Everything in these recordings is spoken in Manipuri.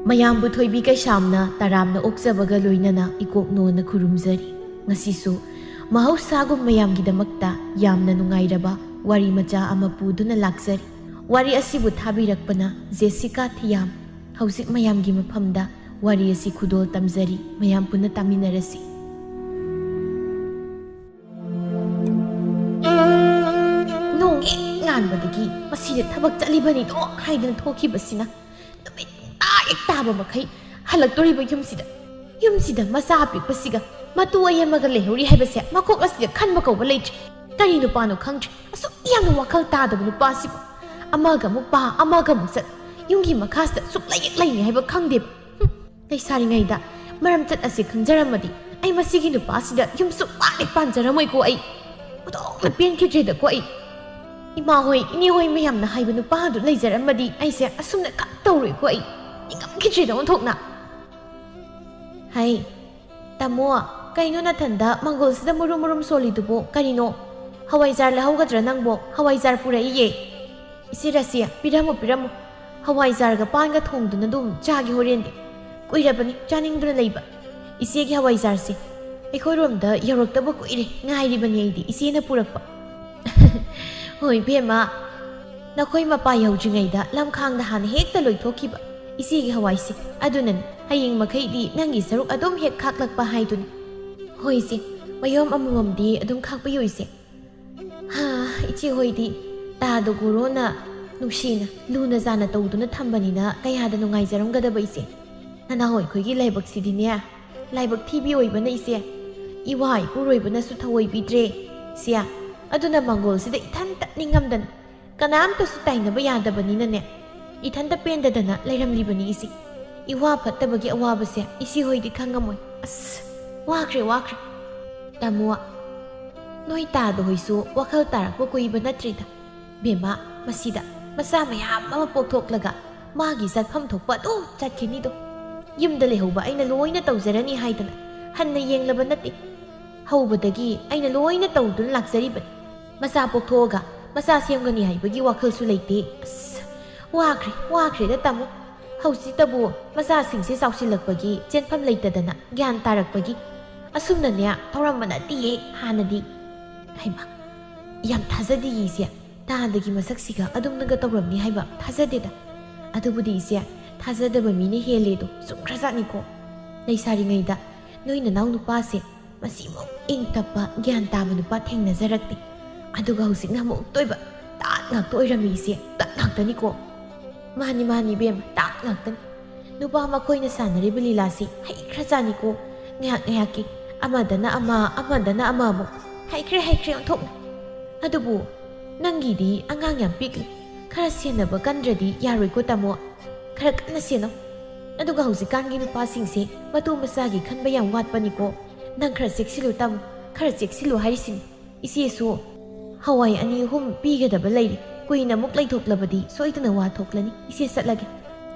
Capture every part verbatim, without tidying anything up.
ꯃꯌꯥꯝꯕꯨ ꯊꯣꯏꯕꯤ ꯀꯩꯁꯥꯝꯅ ꯇꯔꯥꯝꯅ ꯑꯣꯛꯆꯕꯒ ꯂꯣꯏꯅꯅ ꯏꯀꯣꯛꯅꯣꯅ ꯈꯨꯔꯨꯝꯖꯔꯤ꯫ ꯉꯁꯤꯁꯨ ꯃꯍꯧꯁꯥꯒꯨꯝ ꯃꯌꯥꯝꯒꯤꯗꯃꯛꯇ ꯌꯥꯝꯅ ꯅꯨꯡꯉꯥꯏꯔꯕ ꯋꯥꯔꯤ ꯃꯆꯥ ꯑꯃ ꯄꯨꯗꯨꯅ ꯂꯥꯛꯆꯔꯤ꯫ ꯋꯥꯔꯤ ꯑꯁꯤꯕꯨ ꯊꯥꯕꯤꯔꯛꯄꯅ ꯖꯦꯁꯤꯀꯥ ꯊꯤꯌꯥꯝ꯫ ꯍꯧꯖꯤꯛ ꯃꯌꯥꯝꯒꯤ ꯃꯐꯝꯗ ꯋꯥꯔꯤ ꯑꯁꯤ ꯈꯨꯗꯣꯜ ꯇꯝꯖꯔꯤ, ꯃꯌꯥꯝ ꯄꯨꯟꯅ ꯇꯥꯃꯤꯟꯅꯔꯁꯤ꯫ ꯅꯣꯡ ꯍꯦꯛ ꯉꯥꯟꯕꯗꯒꯤ ꯃꯁꯤꯗ ꯊꯕꯛ ꯆꯠꯂꯤꯕꯅꯤꯗꯣ ꯍꯥꯏꯗꯅ ꯊꯣꯛꯈꯤꯕꯁꯤꯅ ꯅꯨꯃꯤꯠ ꯄꯨꯡꯇꯥ ꯍꯦꯛ ꯇꯥꯕ ꯃꯈꯩ ꯍꯜꯂꯛꯇꯣꯔꯤꯕ ꯌꯨꯝꯁꯤꯗ, ꯌꯨꯝꯁꯤꯗ ꯃꯆꯥ ꯑꯄꯤꯛꯄꯁꯤꯒ ꯃꯇꯨ ꯑꯌꯦꯝꯃꯒ ꯂꯩꯍꯧꯔꯤ ꯍꯥꯏꯕꯁꯦ ꯃꯀꯣꯛ ꯑꯁꯤꯗ ꯈꯟꯕ ꯀꯧꯕ ꯂꯩꯇ꯭ꯔꯦ꯫ ꯀꯔꯤ ꯅꯨꯄꯥꯅꯣ ꯈꯪꯗ꯭ꯔꯦ, ꯑꯁꯨꯛ ꯌꯥꯝꯅ ꯋꯥꯈꯜ ꯇꯥꯗꯕ ꯅꯨꯄꯥꯁꯤꯕꯨ꯫ ꯑꯃꯒ ꯑꯃꯨꯛ ꯄꯥ, ꯑꯃꯒ ꯑꯃꯨꯛ ꯆꯠ, ꯌꯨꯝꯒꯤ ꯃꯈꯥꯁꯤꯗ ꯁꯨꯛꯂꯩ ꯍꯦꯛ ꯂꯩꯅꯤ ꯍꯥꯏꯕ ꯈꯪꯗꯦꯕ꯫ ꯍꯨꯝ, ꯂꯩꯁꯥꯔꯤꯉꯩꯗ ꯃꯔꯝꯆꯠ ꯑꯁꯤ ꯈꯪꯖꯔꯝꯃꯗꯤ ꯑꯩ ꯃꯁꯤꯒꯤ ꯅꯨꯄꯥꯁꯤꯗ ꯌꯨꯝ ꯁꯨꯛꯄꯥꯟ ꯍꯦꯛ ꯄꯥꯟꯖꯔꯝꯃꯣꯏꯀꯣ ꯑꯩ꯫ ꯑꯣꯟꯊꯣꯛꯅ ꯄꯦꯟꯈꯤꯗ꯭ꯔꯦꯗꯀꯣ ꯑꯩ꯫ ꯏꯃꯥ ꯍꯣꯏ, ꯏꯅꯦ ꯍꯣꯏ ꯃꯌꯥꯝꯅ ꯍꯥꯏꯕ ꯅꯨꯄꯥꯗꯨ ꯂꯩꯖꯔꯝꯃꯗꯤ ꯑꯩꯁꯦ ꯑꯁꯨꯝꯅ ꯈꯛ ꯇꯧꯔꯣꯏꯀꯣ ꯑꯩ꯫ ꯅꯤꯡꯉꯝꯈꯤꯗ꯭ꯔꯦꯗ ꯑꯣꯟꯊꯣꯛꯅ꯫ ꯍꯩ, ꯇꯥꯃꯣ, ꯀꯩꯅꯣ ꯅꯊꯟꯗ ꯃꯪꯒꯣꯜꯁꯤꯗ ꯃꯨꯔꯨꯝ ꯃꯨꯔꯨꯝ ꯁꯣꯜꯂꯤꯗꯨꯕꯣ? ꯀꯔꯤꯅꯣ? ꯍꯋꯥꯏꯖꯥꯔ ꯂꯧꯍꯧꯒꯗ꯭ꯔꯥ ꯅꯪꯕꯣ? ꯍꯋꯥꯏꯖꯥꯔ ꯄꯨꯔꯛꯏꯌꯦ꯫ ꯏꯆꯦ ꯔꯥꯁꯤ, ꯄꯤꯔꯝꯃꯨ, ꯄꯤꯔꯝꯃꯨ꯫ ꯍꯋꯥꯏꯖꯥꯔꯒ ꯄꯥꯟꯒ ꯊꯣꯡꯗꯨꯅ ꯑꯗꯨꯝ ꯆꯥꯒꯦ ꯍꯣꯔꯦꯟꯗꯤ꯫ ꯀꯨꯏꯔꯕꯅꯤ ꯆꯥꯅꯤꯡꯗꯨꯅ ꯂꯩꯕ꯫ ꯏꯆꯦꯒꯤ ꯍꯋꯥꯏꯖꯥꯔꯁꯦ ꯑꯩꯈꯣꯏꯔꯣꯝꯗ ꯌꯧꯔꯛꯇꯕ ꯀꯨꯏꯔꯦ, ꯉꯥꯏꯔꯤꯕꯅꯤ ꯑꯩꯗꯤ ꯏꯆꯦꯅ ꯄꯨꯔꯛꯄ꯫ ꯍꯣꯏ ꯏꯕꯦꯝꯃ, ꯅꯈꯣꯏ ꯃꯄꯥ ꯌꯧꯗ꯭ꯔꯤꯉꯩꯗ ꯂꯝꯈꯥꯡꯗ ꯍꯥꯟꯅ ꯍꯦꯛꯇ ꯂꯣꯏꯊꯣꯛꯈꯤꯕ ꯏꯆꯦꯒꯤ ꯍꯋꯥꯏꯁꯦ꯫ ꯑꯗꯨꯅꯅꯤ, ꯍꯌꯦꯡ ꯃꯈꯩꯗꯤ ꯅꯪꯒꯤ ꯁꯔꯨꯛ ꯑꯗꯨꯝ ꯍꯦꯛ ꯈꯥꯛꯂꯛꯄ ꯍꯥꯏꯗꯨꯅꯤ꯫ ꯍꯣꯏ ꯏꯆꯦ, ꯃꯌꯣꯝ ꯑꯃꯃꯝꯗꯤ ꯑꯗꯨꯝ ꯈꯥꯛꯄꯤꯌꯨ ꯏꯆꯦ꯫ ꯍꯥ, ꯏꯆꯦ ꯍꯣꯏꯗꯤ ꯇꯥꯗ ꯒꯣꯔꯣꯅ ꯅꯨꯡꯁꯤꯅ ꯂꯨꯅ ꯆꯥꯅ ꯇꯧꯗꯨꯅ ꯊꯝꯕꯅꯤꯅ ꯀꯌꯥꯗ ꯅꯨꯡꯉꯥꯏꯖꯔꯝꯒꯗꯕ ꯏꯆꯦ꯫ ꯅꯅꯥꯎ ꯑꯩꯈꯣꯏꯒꯤ ꯂꯥꯏꯕꯛꯁꯤꯗꯤꯅꯦ, ꯂꯥꯏꯕꯛ ꯊꯤꯕꯤ ꯑꯣꯏꯕꯅ ꯏꯆꯦ, ꯏꯋꯥ ꯏꯄꯨꯔꯣꯏꯕꯅꯁꯨ ꯊꯑꯣꯏꯕꯤꯗ꯭ꯔꯦ ꯏꯆꯦ꯫ ꯑꯗꯨꯅ ꯃꯪꯒꯣꯜꯁꯤꯗ ꯏꯊꯟꯇ ꯅꯤꯡꯉꯝꯗꯅ ꯀꯅꯥꯝꯇꯁꯨ ꯇꯥꯏꯅꯕ ꯌꯥꯗꯕꯅꯤꯅꯅꯦ, ꯏꯊꯟꯇ ꯄꯦꯟꯗꯗꯅ ꯂꯩꯔꯝꯂꯤꯕꯅꯤ ꯏꯆꯦ꯫ ꯏꯋꯥ ꯐꯠꯇꯕꯒꯤ ꯑꯋꯥꯕꯁꯦ ꯏꯆꯦ ꯍꯣꯏꯗꯤ ꯈꯪꯉꯝꯃꯣꯏ꯫ ꯑꯁ, ꯋꯥꯈ꯭ꯔꯦ, ꯋꯥꯈ꯭ꯔꯦ꯫ ꯇꯥꯃꯣ, ꯅꯣꯏ ꯇꯥꯗ ꯍꯣꯏꯁꯨ ꯋꯥꯈꯜ ꯇꯥꯔꯛꯄ ꯀꯨꯏꯕ ꯅꯠꯇ꯭ꯔꯤꯗ꯫ ꯕꯦꯝꯃ, ꯃꯁꯤꯗ ꯃꯆꯥ ꯃꯌꯥꯝ ꯑꯃ ꯄꯣꯛꯊꯣꯛꯂꯒ ꯃꯥꯒꯤ ꯆꯠꯐꯝ ꯊꯣꯛꯄ ꯑꯗꯨꯝ ꯆꯠꯈꯤꯅꯤꯗꯣ꯫ ꯌꯨꯝꯗ ꯂꯩꯍꯧꯕ ꯑꯩꯅ ꯂꯣꯏꯅ ꯇꯧꯖꯔꯅꯤ ꯍꯥꯏꯗꯅ ꯍꯟꯅ ꯌꯦꯡꯂꯕ ꯅꯠꯇꯦ꯫ ꯍꯧꯕꯗꯒꯤ ꯑꯩꯅ ꯂꯣꯏꯅ ꯇꯧꯗꯨꯅ ꯂꯥꯛꯆꯔꯤꯕꯅꯤ꯫ ꯃꯆꯥ ꯄꯣꯛꯊꯣꯛꯑꯒ ꯃꯆꯥ ꯁꯦꯝꯒꯅꯤ ꯍꯥꯏꯕꯒꯤ ꯋꯥꯈꯜꯁꯨ ꯂꯩꯇꯦ꯫ ꯑꯁ, ꯋꯥꯈ꯭ꯔꯦ, ꯋꯥꯈ꯭ꯔꯦꯗ ꯇꯥꯃꯣ꯫ ꯍꯧꯖꯤꯛꯇꯕꯨ ꯃꯆꯥꯁꯤꯡꯁꯦ ꯆꯥꯎꯁꯤꯜꯂꯛꯄꯒꯤ ꯆꯦꯟꯐꯝ ꯂꯩꯇꯗꯅ ꯒ꯭ꯌꯥꯟ ꯇꯥꯔꯛꯄꯒꯤ꯫ ꯑꯁꯨꯝꯅꯅꯦ ꯇꯧꯔꯝꯕ ꯅꯠꯇꯤꯌꯦ ꯍꯥꯟꯅꯗꯤ꯫ ꯍꯩꯃꯥ, ꯌꯥꯝ ꯊꯥꯖꯗꯤꯌꯦ ꯏꯆꯦ꯫ ꯇꯥꯗꯒꯤ ꯃꯁꯛꯁꯤꯒ ꯑꯗꯨꯝꯅꯒ ꯇꯧꯔꯝꯅꯤ ꯍꯥꯏꯕ ꯊꯥꯖꯗꯦꯗ꯫ ꯑꯗꯨꯕꯨꯗꯤ ꯏꯆꯦ, ꯊꯥꯖꯗꯕ ꯃꯤꯅ ꯍꯦꯜꯂꯦꯗꯣ ꯆꯨꯝꯈ꯭ꯔꯖꯥꯠꯅꯤꯀꯣ꯫ ꯂꯩꯁꯥꯔꯤꯉꯩꯗ ꯅꯣꯏ ꯅꯅꯥꯎ ꯅꯨꯄꯥꯁꯦ ꯃꯁꯤꯃꯨꯛ ꯏꯪ ꯇꯞꯄ, ꯒ꯭ꯌꯥꯟ ꯇꯥꯕ ꯅꯨꯄꯥ ꯊꯦꯡꯅꯖꯔꯛꯇꯦ꯫ ꯑꯗꯨꯒ ꯍꯧꯖꯤꯛꯅ ꯑꯃꯨꯛꯇꯣꯏꯕ ꯇꯥꯠ ꯉꯥꯛꯇ ꯑꯣꯏꯔꯝꯃꯤ ꯏꯆꯦ, ꯇꯥꯠ ꯉꯥꯛꯇꯅꯤꯀꯣ꯫ ꯃꯥꯅꯤ, ꯃꯥꯅꯤ ꯏꯕꯦꯝꯃ, ꯇꯥꯠ ꯉꯥꯛꯇꯅꯤ꯫ ꯅꯨꯄꯥ ꯃꯈꯣꯏꯅ ꯁꯥꯟꯅꯔꯤꯕ ꯂꯤꯂꯥꯁꯤ ꯍꯩꯈ꯭ꯔꯖꯥꯠꯅꯤꯀꯣ꯫ ꯉꯥꯏꯍꯥꯛ ꯉꯥꯏꯍꯥꯛꯀꯤ ꯑꯃꯗꯅ ꯑꯃ, ꯑꯃꯗꯅ ꯑꯃ ꯑꯃꯨꯛ꯫ ꯍꯩꯈ꯭ꯔꯦ, ꯍꯩꯈ꯭ꯔꯦ ꯑꯣꯟꯊꯣꯛꯅ꯫ ꯑꯗꯨꯕꯨ ꯅꯪꯒꯤꯗꯤ ꯑꯉꯥꯡ ꯌꯥꯝ ꯄꯤꯛꯂꯤ꯫ ꯈꯔ ꯁꯦꯟꯅꯕ ꯀꯟꯗ꯭ꯔꯗꯤ ꯌꯥꯔꯣꯏꯀꯣ ꯇꯥꯃꯣ꯫ ꯈꯔ ꯀꯟꯅ ꯁꯦꯟꯅꯧ꯫ ꯑꯗꯨꯒ ꯍꯧꯖꯤꯛꯀꯥꯟꯒꯤ ꯅꯨꯄꯥꯁꯤꯡꯁꯦ ꯃꯇꯨ ꯃꯆꯥꯒꯤ ꯈꯟꯕ ꯌꯥꯝ ꯋꯥꯠꯄꯅꯤꯀꯣ꯫ ꯅꯪ ꯈꯔ ꯆꯦꯛꯁꯤꯜꯂꯨ ꯇꯥꯃꯣ꯫ ꯈꯔ ꯆꯦꯛꯁꯤꯜꯂꯨ ꯍꯥꯏꯔꯤꯁꯤꯅꯤ꯫ ꯏꯆꯦꯁꯨ ꯍꯋꯥꯏ ꯑꯅꯤ ꯑꯍꯨꯝ ꯄꯤꯒꯗꯕ ꯂꯩꯔꯤ꯫ ꯀꯨꯏꯅ ꯑꯃꯨꯛ ꯂꯩꯊꯣꯛꯂꯕꯗꯤ ꯁꯣꯏꯗꯅ ꯋꯥ ꯊꯣꯛꯂꯅꯤ꯫ ꯏꯆꯦ ꯆꯠꯂꯒꯦ꯫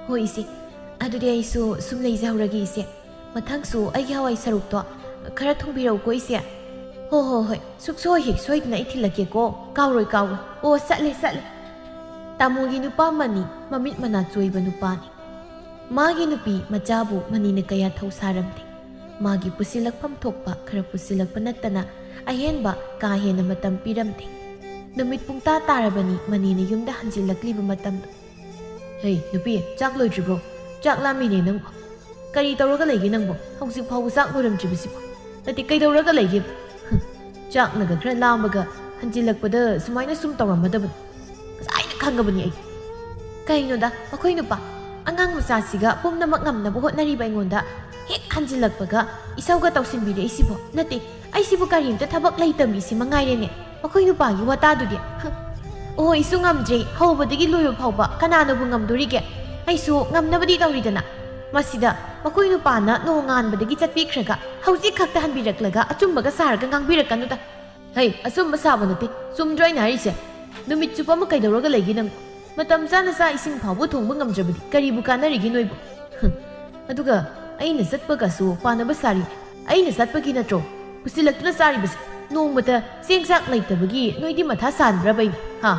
ꯍꯣꯏ ꯏꯆꯦ꯫ ꯑꯗꯨꯗꯤ ꯑꯩꯁꯨ ꯁꯨꯝ ꯂꯩꯖꯍꯧꯔꯒꯦ ꯏꯆꯦ꯫ ꯃꯊꯪꯁꯨ ꯑꯩꯒꯤ ꯍꯋꯥꯏ ꯁꯔꯨꯛꯇꯣ ꯈꯔ ꯊꯣꯡꯕꯤꯔꯛꯎꯀꯣ ꯏꯆꯦ꯫ ꯍꯣ ꯍꯣ ꯍꯣꯏ꯫ ꯁꯨꯛꯁꯣꯏ ꯍꯦꯛ ꯁꯣꯏꯗꯅ ꯑꯩ ꯊꯤꯜꯂꯛꯀꯦꯀꯣ꯫ ꯀꯥꯎꯔꯣꯏ ꯀꯥꯎꯔꯣꯏ꯫ ꯑꯣ, ꯆꯠꯂꯦ ꯆꯠꯂꯦ꯫ ꯇꯥꯃꯣꯒꯤ ꯅꯨꯄꯥ ꯃꯅꯤ ꯃꯃꯤꯠ ꯃꯅꯥ ꯆꯣꯏꯕ ꯅꯨꯄꯥꯅꯤ꯫ ꯃꯥꯒꯤ ꯅꯨꯄꯤ ꯃꯆꯥꯕꯨ ꯃꯅꯤꯅ ꯀꯌꯥ ꯊꯧꯁꯥꯔꯝꯗꯦ꯫ ꯃꯥꯒꯤ ꯄꯨꯁꯤꯜꯂꯛꯐꯝ ꯊꯣꯛꯄ ꯈꯔ ꯄꯨꯁꯤꯜꯂꯛꯄ ꯅꯠꯇꯅ ꯑꯍꯦꯟꯕ ꯀꯥ ꯍꯦꯟꯅ ꯃꯇꯝ ꯄꯤꯔꯝꯗꯦ꯫ ꯅꯨꯃꯤꯠ ꯄꯨꯡꯇꯥ ꯇꯥꯔꯕꯅꯤ ꯃꯅꯤꯅ ꯌꯨꯝꯗ ꯍꯟꯖꯤꯜꯂꯛꯂꯤꯕ ꯃꯇꯝꯗꯣ꯫ "ꯍꯩ, ꯅꯨꯄꯤ, ꯆꯥꯛ ꯂꯣꯏꯗ꯭ꯔꯤꯕ꯭ꯔꯣ? ꯆꯥꯛ ꯂꯥꯝꯃꯤꯅꯦ ꯅꯪꯕꯨ꯫ ꯀꯔꯤ ꯇꯧꯔꯒ ꯂꯩꯒꯦ ꯅꯪꯕꯨ? ꯍꯧꯖꯤꯛ ꯐꯥꯎꯕ ꯆꯥꯛ ꯂꯣꯏꯔꯝꯗ꯭ꯔꯤꯕꯁꯤꯕꯨ? ꯅꯠꯇꯦ, ꯀꯩꯗꯧꯔꯒ ꯂꯩꯒꯦ? ꯍꯨꯝ, ꯆꯥꯛꯅꯒ ꯈꯔ ꯂꯥꯝꯕꯒ ꯍꯟꯖꯤꯜꯂꯛꯄꯗ ꯁꯨꯃꯥꯏꯅ ꯁꯨꯝ ꯇꯧꯔꯝꯃꯗꯕꯅꯤ꯫ ꯉꯁꯥꯏꯅ ꯈꯪꯉꯕꯅꯤ ꯑꯩ꯫ ꯀꯩꯅꯣꯗ, ꯃꯈꯣꯏ ꯅꯨꯄꯥ, ꯑꯉꯥꯡ ꯃꯆꯥꯁꯤꯒ ꯄꯨꯝꯅꯃꯛ ꯉꯝꯅꯕ ꯍꯣꯠꯅꯔꯤꯕ ꯑꯩꯉꯣꯟꯗ ꯍꯦꯛ ꯍꯟꯖꯤꯜꯂꯛꯄꯒ ꯏꯁꯧꯒ ꯇꯧꯁꯤꯟꯕꯤꯔꯛꯏꯁꯤꯕꯣ? ꯅꯠꯇꯦ, ꯑꯩꯁꯤꯕꯨ ꯀꯔꯤꯝꯇ ꯊꯕꯛ ꯂꯩꯇꯕ ꯃꯤꯁꯤ ꯃꯉꯥꯏꯔꯦꯅꯦ꯫ ꯃꯈꯣꯏ ꯅꯨꯄꯥꯒꯤ ꯋꯥꯇꯥꯗꯨꯗꯤ꯫ ꯍꯨꯝ꯫ ꯑꯣ, ꯑꯩꯁꯨ ꯉꯝꯗ꯭ꯔꯦ꯫ ꯍꯧꯕꯗꯒꯤ ꯂꯣꯏꯕ ꯐꯥꯎꯕ ꯀꯅꯥꯅꯕꯨ ꯉꯝꯗꯣꯔꯤꯒꯦ? ꯑꯩꯁꯨ ꯉꯝꯅꯕꯗꯤ ꯇꯧꯔꯤꯗꯅ꯫ ꯃꯁꯤꯗ ꯃꯈꯣꯏ ꯅꯨꯄꯥꯅ ꯅꯣꯡꯉꯥꯟꯕꯗꯒꯤ ꯆꯠꯄꯤꯈ꯭ꯔꯒ ꯍꯧꯖꯤꯛ ꯈꯛꯇ ꯍꯟꯕꯤꯔꯛꯂꯒ ꯑꯆꯨꯝꯕꯒ ꯁꯥꯔꯒ ꯉꯥꯡꯕꯤꯔꯛꯀꯅꯨꯗ꯫ ꯍꯩ, ꯑꯆꯨꯝꯕ ꯁꯥꯕ ꯅꯠꯇꯦ꯫ ꯆꯨꯝꯗ꯭ꯔꯣ ꯑꯩꯅ ꯍꯥꯏꯔꯤꯁꯦ? ꯅꯨꯃꯤꯠ ꯆꯨꯞꯄ ꯑꯃ ꯀꯩꯗꯧꯔꯒ ꯂꯩꯒꯦ ꯅꯪꯕꯨ? ꯃꯇꯝ ꯆꯥꯅ ꯆꯥꯛ ꯏꯁꯤꯡ ꯐꯥꯎꯕ ꯊꯣꯡꯕ ꯉꯝꯗ꯭ꯔꯕꯗꯤ ꯀꯔꯤꯕꯨ ꯀꯥꯟꯅꯔꯤꯒꯦ ꯅꯣꯏꯕꯨ? ꯍꯨꯝ꯫ ꯑꯗꯨꯒ ꯑꯩꯅ ꯆꯠꯄꯒꯁꯨ ꯄꯥꯟꯅꯕ ꯁꯥꯔꯤ꯫ ꯑꯩꯅ ꯆꯠꯄꯒꯤ ꯅꯠꯇ꯭ꯔꯣ? ꯄꯨꯁꯤꯜꯂꯛꯇꯨꯅ ꯆꯥꯔꯤꯕꯁꯦ? ꯅꯣꯡꯃꯇ ꯆꯦꯡ ꯆꯥꯛ ꯂꯩꯇꯕꯒꯤ ꯅꯣꯏꯗꯤ ꯃꯊꯥ ꯁꯥꯟꯕ꯭ꯔꯕ ꯑꯩꯅ? ꯍꯥ?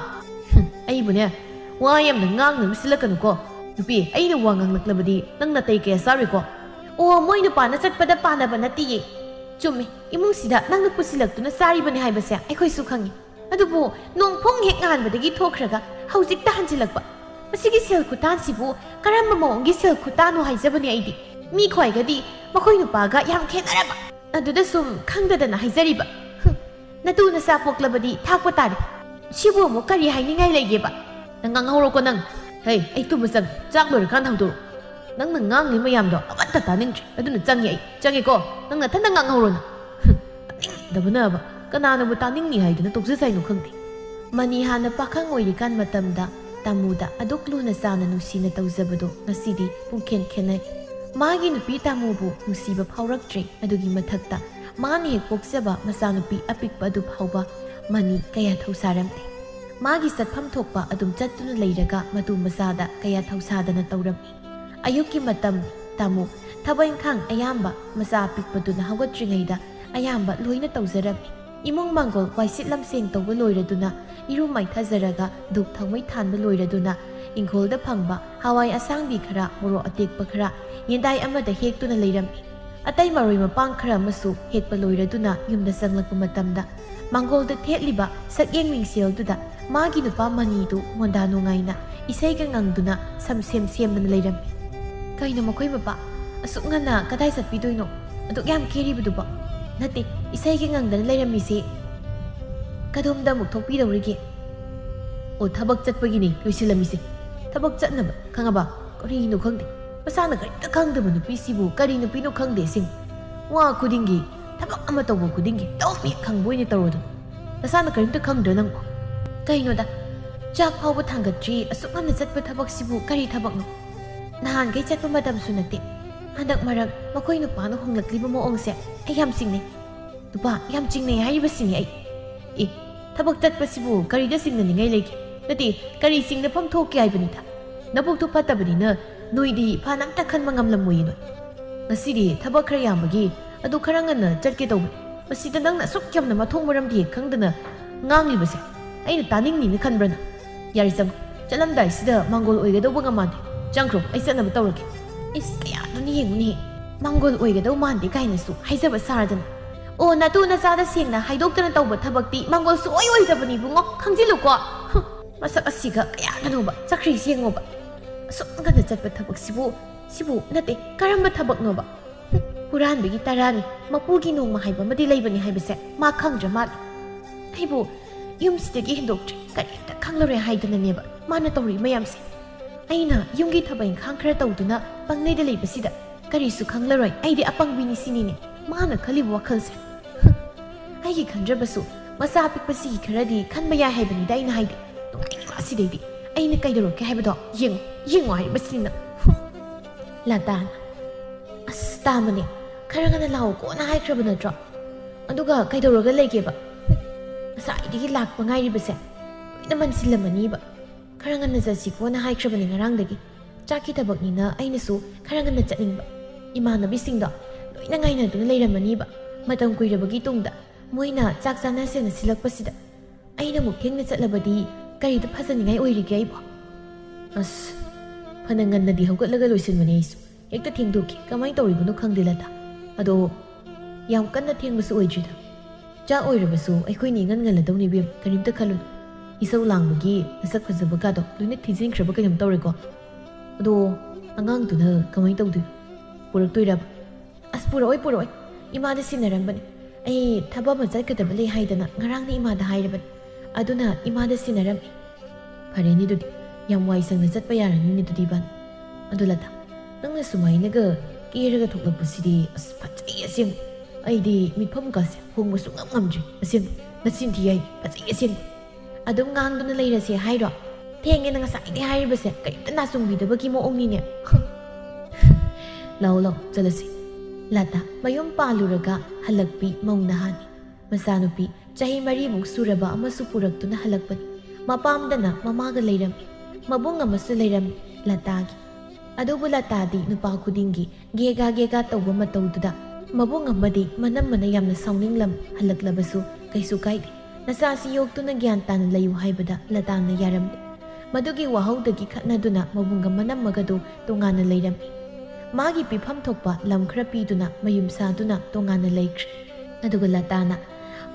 ꯍꯨꯝ, ꯑꯩꯕꯨꯅꯦ, ꯋꯥ ꯌꯥꯝꯅ ꯉꯥꯡꯅ ꯃꯁꯤꯜꯂꯛꯀꯅꯨꯀꯣ꯫ ꯅꯨꯄꯤ, ꯑꯩꯅ ꯋꯥ ꯉꯥꯡꯂꯛꯂꯕꯗꯤ ꯅꯪ ꯅꯥꯇꯩ ꯀꯌꯥ ꯆꯥꯔꯣꯏꯀꯣ꯫ ꯑꯣ, ꯃꯣꯏ ꯅꯨꯄꯥꯅ ꯆꯠꯄꯗ ꯄꯥꯟꯅꯕ ꯅꯠꯇꯦꯌꯦ꯫ ꯆꯨꯝꯃꯤ, ꯏꯃꯨꯡꯁꯤꯗ ꯅꯪꯅ ꯄꯨꯁꯤꯜꯂꯛꯇꯨꯅ ꯆꯥꯔꯤꯕꯅꯤ ꯍꯥꯏꯕꯁꯦ ꯑꯩꯈꯣꯏꯁꯨ ꯈꯪꯉꯤ꯫ ꯑꯗꯨꯕꯨ ꯅꯣꯡꯐꯣꯡ ꯍꯦꯛ ꯉꯥꯟꯕꯗꯒꯤ ꯊꯣꯛꯈ꯭ꯔꯒ ꯍꯧꯖꯤꯛꯇ ꯍꯟꯖꯤꯜꯂꯛꯄ꯫ ꯃꯁꯤꯒꯤ ꯁꯦꯜ ꯈꯨꯇꯥꯟꯁꯤꯕꯨ ꯀꯔꯝꯕ ꯃꯑꯣꯡꯒꯤ ꯁꯦꯜ ꯈꯨꯇꯥꯟꯅꯣ ꯍꯥꯏꯖꯕꯅꯦ ꯑꯩꯗꯤ꯫ ꯃꯤ ꯈ꯭ꯋꯥꯏꯒꯗꯤ ꯃꯈꯣꯏ ꯅꯨꯄꯥꯒ ꯌꯥꯝ ꯈꯦꯠꯅꯔꯕ꯫ ꯑꯗꯨꯗ ꯁꯨꯝ ꯈꯪꯗꯗꯅ ꯍꯥꯏꯖꯔꯤꯕ꯫ ꯍꯨꯝ, ꯅꯇꯨ ꯅꯆꯥ ꯄꯣꯛꯂꯕꯗꯤ ꯊꯥꯛꯄ ꯇꯥꯔꯦ꯫ ꯁꯤꯕꯨ ꯑꯃꯨꯛ ꯀꯔꯤ ꯍꯥꯏꯅꯤꯡꯉꯥꯏ ꯂꯩꯒꯦꯕ? ꯅꯪ ꯉꯥꯡꯍꯧꯔꯣꯀꯣ ꯅꯪ꯫ ꯍꯩ, ꯑꯩ ꯇꯨꯝꯕ ꯆꯪ, ꯆꯥꯛ ꯂꯣꯏꯔꯀꯥꯟꯗ ꯍꯧꯗꯣꯔꯛꯑꯣ꯫ ꯅꯪꯅ ꯉꯥꯡꯂꯤ ꯃꯌꯥꯝꯗꯣ ꯑꯃꯠꯇ ꯇꯥꯅꯤꯡꯗ꯭ꯔꯦ, ꯑꯗꯨꯅ ꯆꯪꯉꯦ ꯑꯩ꯫ ꯆꯪꯉꯦꯀꯣ, ꯅꯪ ꯅꯊꯟꯗ ꯉꯥꯡꯍꯧꯔꯣ ꯅꯪ꯫ ꯍꯨꯝ, ꯇꯥꯅꯤꯡꯗꯕꯅꯕ꯫ ꯀꯅꯥꯅꯕꯨ ꯇꯥꯅꯤꯡꯅꯤ ꯍꯥꯏꯗꯨꯅ ꯇꯣꯛꯆꯁꯥꯏꯅꯣ ꯈꯪꯗꯦ꯫ ꯃꯅꯤ ꯍꯥꯟꯅ ꯄꯥꯈꯪ ꯑꯣꯏꯔꯤꯀꯥꯟ ꯃꯇꯝꯗ ꯇꯥꯃꯨꯗ ꯑꯗꯨꯛ ꯂꯨꯅ ꯆꯥꯅ ꯅꯨꯡꯁꯤꯅ ꯇꯧꯖꯕꯗꯣ ꯉꯁꯤꯗꯤ ꯄꯨꯡꯈꯦꯟ ꯈꯦꯟꯅꯩ꯫ ꯃꯥꯒꯤ ꯅꯨꯄꯤ ꯇꯥꯃꯨꯕꯨ ꯅꯨꯡꯁꯤꯕ ꯐꯥꯎꯔꯛꯇ꯭ꯔꯦ꯫ ꯑꯗꯨꯒꯤ ꯃꯊꯛꯇ ꯃꯥꯅ ꯍꯦꯛ ꯄꯣꯛꯆꯕ ꯃꯆꯥꯅꯨꯄꯤ ꯑꯄꯤꯛꯄ ꯑꯗꯨ ꯐꯥꯎꯕ ꯃꯅꯤ ꯀꯌꯥ ꯊꯧꯁꯥꯔꯝꯗꯦ꯫ ꯃꯥꯒꯤ ꯆꯠꯐꯝ ꯊꯣꯛꯄ ꯑꯗꯨꯝ ꯆꯠꯇꯨꯅ ꯂꯩꯔꯒ ꯃꯇꯨ ꯃꯆꯥꯗ ꯀꯌꯥ ꯊꯧꯁꯥꯗꯅ ꯇꯧꯔꯝꯃꯤ꯫ ꯑꯌꯨꯛꯀꯤ ꯃꯇꯝ ꯇꯥꯃꯨ ꯊꯕꯛ ꯏꯪꯈꯥꯡ ꯑꯌꯥꯝꯕ ꯃꯆꯥ ꯑꯄꯤꯛꯄꯗꯨꯅ ꯍꯧꯒꯠꯇ꯭ꯔꯤꯉꯩꯗ ꯑꯌꯥꯝꯕ ꯂꯣꯏꯅ ꯇꯧꯖꯔꯝꯃꯤ꯫ ꯏꯃꯨꯡ ꯃꯥꯡꯒꯣꯜ ꯋꯥꯏꯁꯤꯠ ꯂꯝꯁꯦꯡ ꯇꯧꯕ ꯂꯣꯏꯔꯗꯨꯅ, ꯏꯔꯨ ꯃꯥꯏꯊꯖꯔꯒ ꯙꯨꯞ ꯊꯥꯎꯃꯩ ꯊꯥꯟꯕ ꯂꯣꯏꯔꯗꯨꯅ, ꯏꯪꯈꯣꯜꯗ ꯐꯪꯕ ꯍꯋꯥꯏ ꯑꯁꯥꯡꯕꯤ ꯈꯔ, ꯃꯣꯔꯣꯛ ꯑꯇꯦꯛꯄ ꯈꯔ ꯌꯦꯟꯗꯥꯏ ꯑꯃꯗ ꯍꯦꯛꯇꯨꯅ ꯂꯩꯔꯝꯃꯤ꯫ ꯑꯇꯩ ꯃꯔꯣꯏ ꯃꯄꯥꯡ ꯈꯔ ꯑꯃꯁꯨ ꯍꯦꯛꯄ ꯂꯣꯏꯔꯗꯨꯅ ꯌꯨꯝꯗ ꯆꯪꯂꯛꯄ ꯃꯇꯝꯗ, ꯃꯥꯡꯒꯣꯜꯗ ꯊꯦꯠꯂꯤꯕ ꯁꯛꯌꯦꯡ ꯃꯤꯡꯁꯦꯜꯗꯨꯗ ꯃꯥꯒꯤ ꯅꯨꯄꯥ ꯃꯅꯤꯗꯨ ꯃꯣꯟꯗꯥ ꯅꯨꯡꯉꯥꯏꯅ ꯏꯁꯩꯒ ꯉꯪꯗꯨꯅ ꯁꯝꯁꯦꯝ ꯁꯦꯝꯗꯅ ꯂꯩꯔꯝꯃꯤ꯫ "ꯀꯩꯅꯣ ꯃꯈꯣꯏ ꯃꯄꯥ? ꯑꯁꯨꯛ ꯉꯟꯅ ꯀꯗꯥꯏ ꯆꯠꯄꯤꯗꯣꯏꯅꯣ? ꯑꯗꯨꯛ ꯌꯥꯝ ꯀꯦꯔꯤꯕꯗꯨꯕꯣ? ꯅꯠꯇꯦ, ꯏꯁꯩꯒ ꯉꯪꯗꯅ ꯂꯩꯔꯝꯃꯤꯁꯦ ꯀꯗꯣꯝꯗ ꯑꯃꯨꯛ ꯊꯣꯛꯄꯤꯗꯧꯔꯤꯒꯦ?" "ꯑꯣ, ꯊꯕꯛ ꯆꯠꯄꯒꯤꯅꯤ ꯂꯣꯏꯁꯤꯜꯂꯝꯃꯤꯁꯦ꯫ ꯊꯕꯛ ꯆꯠꯅꯕ ꯈꯪꯉꯕ? ꯀꯔꯤꯅꯣ ꯈꯪꯗꯦ꯫ ꯃꯁꯥꯅ ꯀꯔꯤꯝꯇ ꯈꯪꯗꯕ ꯅꯨꯄꯤꯁꯤꯕꯨ ꯀꯔꯤ ꯅꯨꯄꯤꯅꯣ ꯈꯪꯗꯦ ꯑꯁꯦꯡꯕ꯫ ꯋꯥ ꯈꯨꯗꯤꯡꯒꯤ, ꯊꯕꯛ ꯑꯃ ꯇꯧꯕ ꯈꯨꯗꯤꯡꯒꯤ ꯇꯧ ꯍꯦꯛ ꯈꯪꯕ ꯑꯣꯏꯅ ꯇꯧꯔꯗꯅ꯫ ꯅꯁꯥꯅ ꯀꯔꯤꯝꯇ ꯈꯪꯗ꯭ꯔꯥ ꯅꯪꯕꯨ? ꯀꯩꯅꯣꯗ, ꯆꯥꯛ ꯐꯥꯎꯕ ꯊꯥꯡꯒꯠꯇ꯭ꯔꯤ ꯑꯁꯨꯛ ꯉꯟꯅ ꯆꯠꯄ ꯊꯕꯛꯁꯤꯕꯨ ꯀꯔꯤ ꯊꯕꯛꯅꯣ? ꯅꯍꯥꯟꯈꯩ ꯆꯠꯄ ꯃꯇꯝꯁꯨ ꯅꯠꯇꯦ꯫ ꯍꯟꯗꯛ ꯃꯔꯛ ꯃꯈꯣꯏ ꯅꯨꯄꯥꯅ ꯍꯣꯡꯂꯛꯂꯤꯕ ꯃꯑꯣꯡꯁꯦ ꯑꯩ ꯌꯥꯝ ꯆꯤꯡꯅꯩ꯫ ꯅꯨꯄꯥ, ꯌꯥꯝ ꯆꯤꯡꯅꯩ ꯍꯥꯏꯔꯤꯕꯁꯤꯅꯤ ꯑꯩ꯫ ꯑꯦ, ꯊꯕꯛ ꯆꯠꯄꯁꯤꯕꯨ ꯀꯔꯤꯗ ꯆꯤꯡꯅꯅꯤꯡꯉꯥꯏ ꯂꯩꯒꯦ? ꯅꯠꯇꯦ, ꯀꯔꯤ ꯆꯤꯡꯅꯐꯝ ꯊꯣꯛꯀꯦ ꯍꯥꯏꯕꯅꯤꯗ? ꯅꯕꯨꯛꯇꯨ ꯐꯠꯇꯕꯅꯤꯅ ꯅꯣꯏꯗꯤ ꯐꯅ ꯑꯝꯇ ꯈꯟꯕ ꯉꯝꯂꯝꯃꯣꯏꯌꯦ ꯅꯣꯏ꯫ ꯉꯁꯤꯗꯤ ꯊꯕꯛ ꯈꯔ ꯌꯥꯝꯕꯒꯤ ꯑꯗꯨ ꯈꯔ ꯉꯟꯅ ꯆꯠꯀꯦ ꯇꯧꯕꯅꯤ꯫ ꯃꯁꯤꯗ ꯅꯪꯅ ꯑꯁꯨꯛ ꯌꯥꯝꯅ ꯃꯊꯣꯡ ꯃꯔꯝꯗꯤ ꯈꯪꯗꯅ ꯉꯥꯡꯂꯤꯕꯁꯦ ꯑꯩꯅ ꯇꯥꯅꯤꯡꯅꯤꯅ ꯈꯟꯕ꯭ꯔꯅ? ꯌꯥꯔꯦ, ꯆꯪꯉꯣ꯫ ꯆꯠꯂꯝꯗꯥꯏꯁꯤꯗ ꯃꯥꯡꯒꯣꯜ ꯑꯣꯏꯒꯗꯧꯕꯒ ꯃꯥꯟꯗꯦ꯫ ꯆꯪꯈ꯭ꯔꯣ, ꯑꯩ ꯆꯠꯅꯕ ꯇꯧꯔꯒꯦ꯫ ꯏꯁ, ꯀꯌꯥꯗꯨꯅ ꯌꯦꯡꯉꯨꯅꯦ, ꯃꯥꯡꯒꯣꯜ ꯑꯣꯏꯒꯗꯧ ꯃꯥꯟꯗꯦ ꯀꯥꯏꯅꯁꯨ ꯍꯥꯏꯖꯕ ꯁꯥꯔꯗꯅ꯫ ꯑꯣ, ꯅꯇꯨ ꯅꯆꯥꯗ ꯁꯦꯡꯅ ꯍꯥꯏꯗꯣꯛꯇꯅ ꯇꯧꯕ ꯊꯕꯛꯇꯤ ꯃꯥꯡꯒꯣꯜ ꯁꯨꯡꯑꯣꯏ ꯑꯣꯏꯗꯕꯅꯤ ꯏꯕꯨꯡꯉꯣ, ꯈꯪꯖꯤꯜꯂꯨꯀꯣ꯫ ꯍꯨꯝ, ꯃꯁꯛ ꯑꯁꯤꯒ ꯀꯌꯥꯗꯅꯣꯕ ꯆꯠꯈ꯭ꯔꯤꯁꯤ ꯌꯦꯡꯉꯣꯕ꯫ ꯑꯁꯨꯛ ꯉꯟꯅ ꯆꯠꯄ ꯊꯕꯛꯁꯤꯕꯨ, ꯁꯤꯕꯨ ꯅꯠꯇꯦ, ꯀꯔꯝꯕ ꯊꯕꯛꯅꯣꯕ? ꯍꯨꯝ, ꯍꯨꯔꯥꯟꯕꯒꯤ ꯇꯔꯥꯅꯤ, ꯃꯄꯨꯒꯤ ꯅꯣꯡꯃ ꯍꯥꯏꯕ ꯑꯃꯗꯤ ꯂꯩꯕꯅꯤ ꯍꯥꯏꯕꯁꯦ ꯃꯥ ꯈꯪꯗ꯭ꯔ ꯃꯥꯜꯂꯦ꯫ ꯑꯩꯕꯨ ꯌꯨꯝꯁꯤꯗꯒꯤ ꯍꯦꯟꯗꯣꯛꯇ꯭ꯔꯦ, ꯀꯔꯤꯝꯇ ꯈꯪꯂꯔꯣꯏ ꯍꯥꯏꯗꯅꯅꯦꯕ ꯃꯥꯅ ꯇꯧꯔꯤ ꯃꯌꯥꯝꯁꯦ꯫ ꯑꯩꯅ ꯌꯨꯝꯒꯤ ꯊꯕꯛ ꯏꯪꯈꯥꯡ ꯈꯔ ꯇꯧꯗꯨꯅ ꯄꯪꯂꯩꯗ ꯂꯩꯕꯁꯤꯗ ꯀꯔꯤꯁꯨ ꯈꯪꯂꯔꯣꯏ, ꯑꯩꯗꯤ ꯑꯄꯪꯕꯤꯅꯤ ꯁꯤꯅꯤꯅꯦ ꯃꯥꯅ ꯈꯜꯂꯤꯕ ꯋꯥꯈꯜꯁꯦ꯫ ꯍꯨꯝ, ꯑꯩꯒꯤ ꯈꯟꯗ꯭ꯔꯕꯁꯨ ꯃꯆꯥ ꯑꯄꯤꯛꯄꯁꯤꯒꯤ ꯈꯔꯗꯤ ꯈꯟꯕ ꯌꯥꯏ ꯍꯥꯏꯕꯅꯤꯗ ꯑꯩꯅ ꯍꯥꯏꯗꯤ꯫ ꯅꯨꯡꯉꯥꯏꯇꯦ ꯃꯥ ꯁꯤꯗꯩꯗꯤ꯫ ꯑꯩꯅ ꯀꯩꯗꯧꯔꯛꯀꯦ ꯍꯥꯏꯕꯗꯣ ꯌꯦꯡꯉꯨ, ꯌꯦꯡꯉꯨ ꯍꯥꯏꯔꯤꯕꯁꯤꯅ꯫ ꯍꯨꯝ꯫ ꯂꯇꯥꯅ, "ꯑꯁ, ꯇꯥꯃꯅꯦ, ꯈꯔ ꯉꯟꯅ ꯂꯥꯛꯑꯣꯀꯣꯅ ꯍꯥꯏꯈ꯭ꯔꯕ ꯅꯠꯇ꯭ꯔꯣ? ꯑꯗꯨꯒ ꯀꯩꯗꯧꯔꯒ ꯂꯩꯒꯦꯕ? ꯍꯨꯝ, ꯉꯁꯥꯏꯗꯒꯤ ꯂꯥꯛꯄ ꯉꯥꯏꯔꯤꯕꯁꯦ ꯂꯣꯏꯅ ꯃꯟꯁꯤꯜꯂꯝꯃꯅꯤꯕ꯫ ꯈꯔ ꯉꯟꯅ ꯆꯠꯁꯤꯀꯣꯅ ꯍꯥꯏꯈ꯭ꯔꯕꯅꯦ ꯉꯔꯥꯡꯗꯒꯤ꯫ ꯆꯥꯛꯀꯤ ꯊꯕꯛꯅꯤꯅ ꯑꯩꯅꯁꯨ ꯈꯔ ꯉꯟꯅ ꯆꯠꯅꯤꯡꯕ꯫ ꯏꯃꯥꯟꯅꯕꯤꯁꯤꯡꯗꯣ ꯂꯣꯏꯅ ꯉꯥꯏꯅꯗꯨꯅ ꯂꯩꯔꯝꯃꯅꯤꯕ꯫ ꯃꯇꯝ ꯀꯨꯏꯔꯕꯒꯤ ꯇꯨꯡꯗ ꯃꯣꯏꯅ ꯆꯥꯛ ꯆꯥꯅꯁꯦꯅ ꯁꯤꯜꯂꯛꯄꯁꯤꯗ ꯑꯩꯅ ꯑꯃꯨꯛ ꯊꯦꯡꯅ ꯆꯠꯂꯕꯗꯤ ꯀꯔꯤꯗ ꯐꯖꯅꯤꯡꯉꯥꯏ ꯑꯣꯏꯔꯤꯒꯦ ꯑꯩꯕꯣ?" ꯑꯁ, ꯐꯅ ꯉꯟꯅꯗꯤ ꯍꯧꯒꯠꯂꯒ ꯂꯣꯏꯁꯤꯟꯕꯅꯦ ꯑꯩꯁꯨ꯫ ꯍꯦꯛꯇ ꯊꯦꯡꯗꯣꯛꯈꯤ꯫ ꯀꯃꯥꯏꯅ ꯇꯧꯔꯤꯕꯅꯣ ꯈꯪꯗꯦ ꯂꯇꯥ꯫ ꯑꯗꯣ ꯌꯥꯝ ꯀꯟꯅ ꯊꯦꯡꯕꯁꯨ ꯑꯣꯏꯗ꯭ꯔꯤꯗ꯫ ꯆꯥꯛ ꯑꯣꯏꯔꯕꯁꯨ ꯑꯩꯈꯣꯏꯅꯤ ꯏꯉꯟ ꯉꯜꯂꯗꯧꯅꯦ ꯏꯕꯦꯝ, ꯀꯔꯤꯝꯇ ꯈꯜꯂꯨꯅꯨ꯫ ꯏꯁꯧ ꯂꯥꯡꯕꯒꯤ ꯃꯁꯛ ꯐꯖꯕꯒꯗꯣ ꯂꯣꯏꯅ ꯊꯤꯖꯤꯟꯈ꯭ꯔꯕ ꯀꯩꯅꯣꯝ ꯇꯧꯔꯦꯀꯣ꯫ ꯑꯗꯣ ꯑꯉꯥꯡꯗꯨꯅ ꯀꯃꯥꯏꯅ ꯇꯧꯗꯣꯏꯅꯣ? ꯄꯨꯔꯛꯇꯣꯏꯔꯕ? ꯑꯁ, ꯄꯨꯔꯛꯑꯣꯏ, ꯄꯨꯔꯛꯑꯣꯏ꯫ ꯏꯃꯥꯗ ꯁꯤꯟꯅꯔꯝꯕꯅꯤ꯫ ꯑꯩ ꯊꯕꯛ ꯑꯃ ꯆꯠꯀꯗꯕ ꯂꯩ ꯍꯥꯏꯗꯅ ꯉꯔꯥꯡꯅ ꯏꯃꯥꯗ ꯍꯥꯏꯔꯕꯅꯤ꯫ ꯑꯗꯨꯅ ꯏꯃꯥꯗ ꯁꯤꯟꯅꯔꯝꯃꯤ꯫ ꯐꯔꯦꯅꯦ ꯑꯗꯨꯗꯤ, ꯌꯥꯝ ꯋꯥꯏ ꯁꯪꯅ ꯆꯠꯄ ꯌꯥꯔꯅꯤꯅꯦ ꯑꯗꯨꯗꯤ ꯏꯕꯥꯅꯤ꯫ ꯑꯗꯨ ꯂꯇꯥ, ꯅꯪꯅ ꯁꯨꯃꯥꯏꯅꯒ ꯀꯦꯔꯒ ꯊꯣꯛꯂꯛꯄꯁꯤꯗꯤ ꯑꯁ ꯐꯖꯩ ꯑꯁꯦꯡꯕ꯫ ꯑꯩꯗꯤ ꯃꯤꯐꯝꯒꯁꯦ ꯍꯣꯡꯕ ꯁꯨꯡꯉꯝ ꯉꯝꯗ꯭ꯔꯤ ꯑꯁꯦꯡꯕ꯫ ꯅꯆꯤꯟ ꯊꯤ ꯍꯥꯏ, ꯐꯖꯩ ꯑꯁꯦꯡꯕ꯫ ꯑꯗꯨꯝ ꯉꯥꯡꯗꯨꯅ ꯂꯩꯔꯁꯦ ꯍꯥꯏꯔꯣ? ꯊꯦꯡꯉꯦꯅ ꯉꯁꯥꯏꯗꯩ ꯍꯥꯏꯔꯤꯕꯁꯦ ꯀꯔꯤꯝꯇ ꯅꯥꯆꯨꯡꯕꯤꯗꯕꯒꯤ ꯃꯑꯣꯡꯅꯤꯅꯦ꯫ ꯂꯥꯛꯑꯣ, ꯂꯥꯛꯑꯣ, ꯆꯠꯂꯁꯤ꯫ ꯂꯇꯥ ꯃꯌꯨꯝ ꯄꯥꯜꯂꯨꯔꯒ ꯍꯜꯂꯛꯄꯤ ꯃꯧ ꯅꯍꯥꯅꯤ꯫ ꯃꯆꯥꯅꯨꯄꯤ ꯆꯍꯤ ꯃꯔꯤꯃꯨꯛ ꯁꯨꯔꯕ ꯑꯃꯁꯨ ꯄꯨꯔꯛꯇꯨꯅ ꯍꯜꯂꯛꯄꯅꯤ꯫ ꯃꯄꯥꯝꯗꯅ ꯃꯃꯥꯒ ꯂꯩꯔꯝꯃꯤ꯫ ꯃꯕꯨꯡ ꯑꯃꯁꯨ ꯂꯩꯔꯝꯃꯤ ꯂꯇꯥꯒꯤ꯫ ꯑꯗꯨꯕꯨ ꯂꯇꯥꯗꯤ ꯅꯨꯄꯥ ꯈꯨꯗꯤꯡꯒꯤ ꯒꯦꯒꯥ ꯒꯦꯒꯥ ꯇꯧꯕ ꯃꯇꯧꯗꯨꯗ ꯃꯕꯨꯡ ꯑꯃꯗꯤ ꯃꯅꯝꯃꯅ ꯌꯥꯝꯅ ꯁꯥꯎꯅꯤꯡꯂꯝ꯫ ꯍꯜꯂꯛꯂꯕꯁꯨ ꯀꯩꯁꯨ ꯀꯥꯏꯗꯦ, ꯅꯆꯥꯁꯤ ꯌꯣꯛꯇꯨꯅ ꯒ꯭ꯌꯥꯟ ꯇꯥꯅ ꯂꯩꯌꯨ ꯍꯥꯏꯕꯗ ꯂꯇꯥꯅ ꯌꯥꯔꯝꯗꯦ꯫ ꯃꯗꯨꯒꯤ ꯋꯥꯍꯧꯗꯒꯤ ꯈꯠꯅꯗꯨꯅ ꯃꯕꯨꯡꯒ ꯃꯅꯝꯃꯒꯗꯨ ꯇꯣꯉꯥꯟꯅ ꯂꯩꯔꯝꯃꯤ꯫ ꯃꯥꯒꯤ ꯄꯤꯐꯝ ꯊꯣꯛꯄ ꯂꯝ ꯈꯔ ꯄꯤꯗꯨꯅ ꯃꯌꯨꯝ ꯁꯥꯗꯨꯅ ꯇꯣꯉꯥꯟꯅ ꯂꯩꯈ꯭ꯔꯦ꯫ ꯑꯗꯨꯒ ꯂꯇꯥꯅ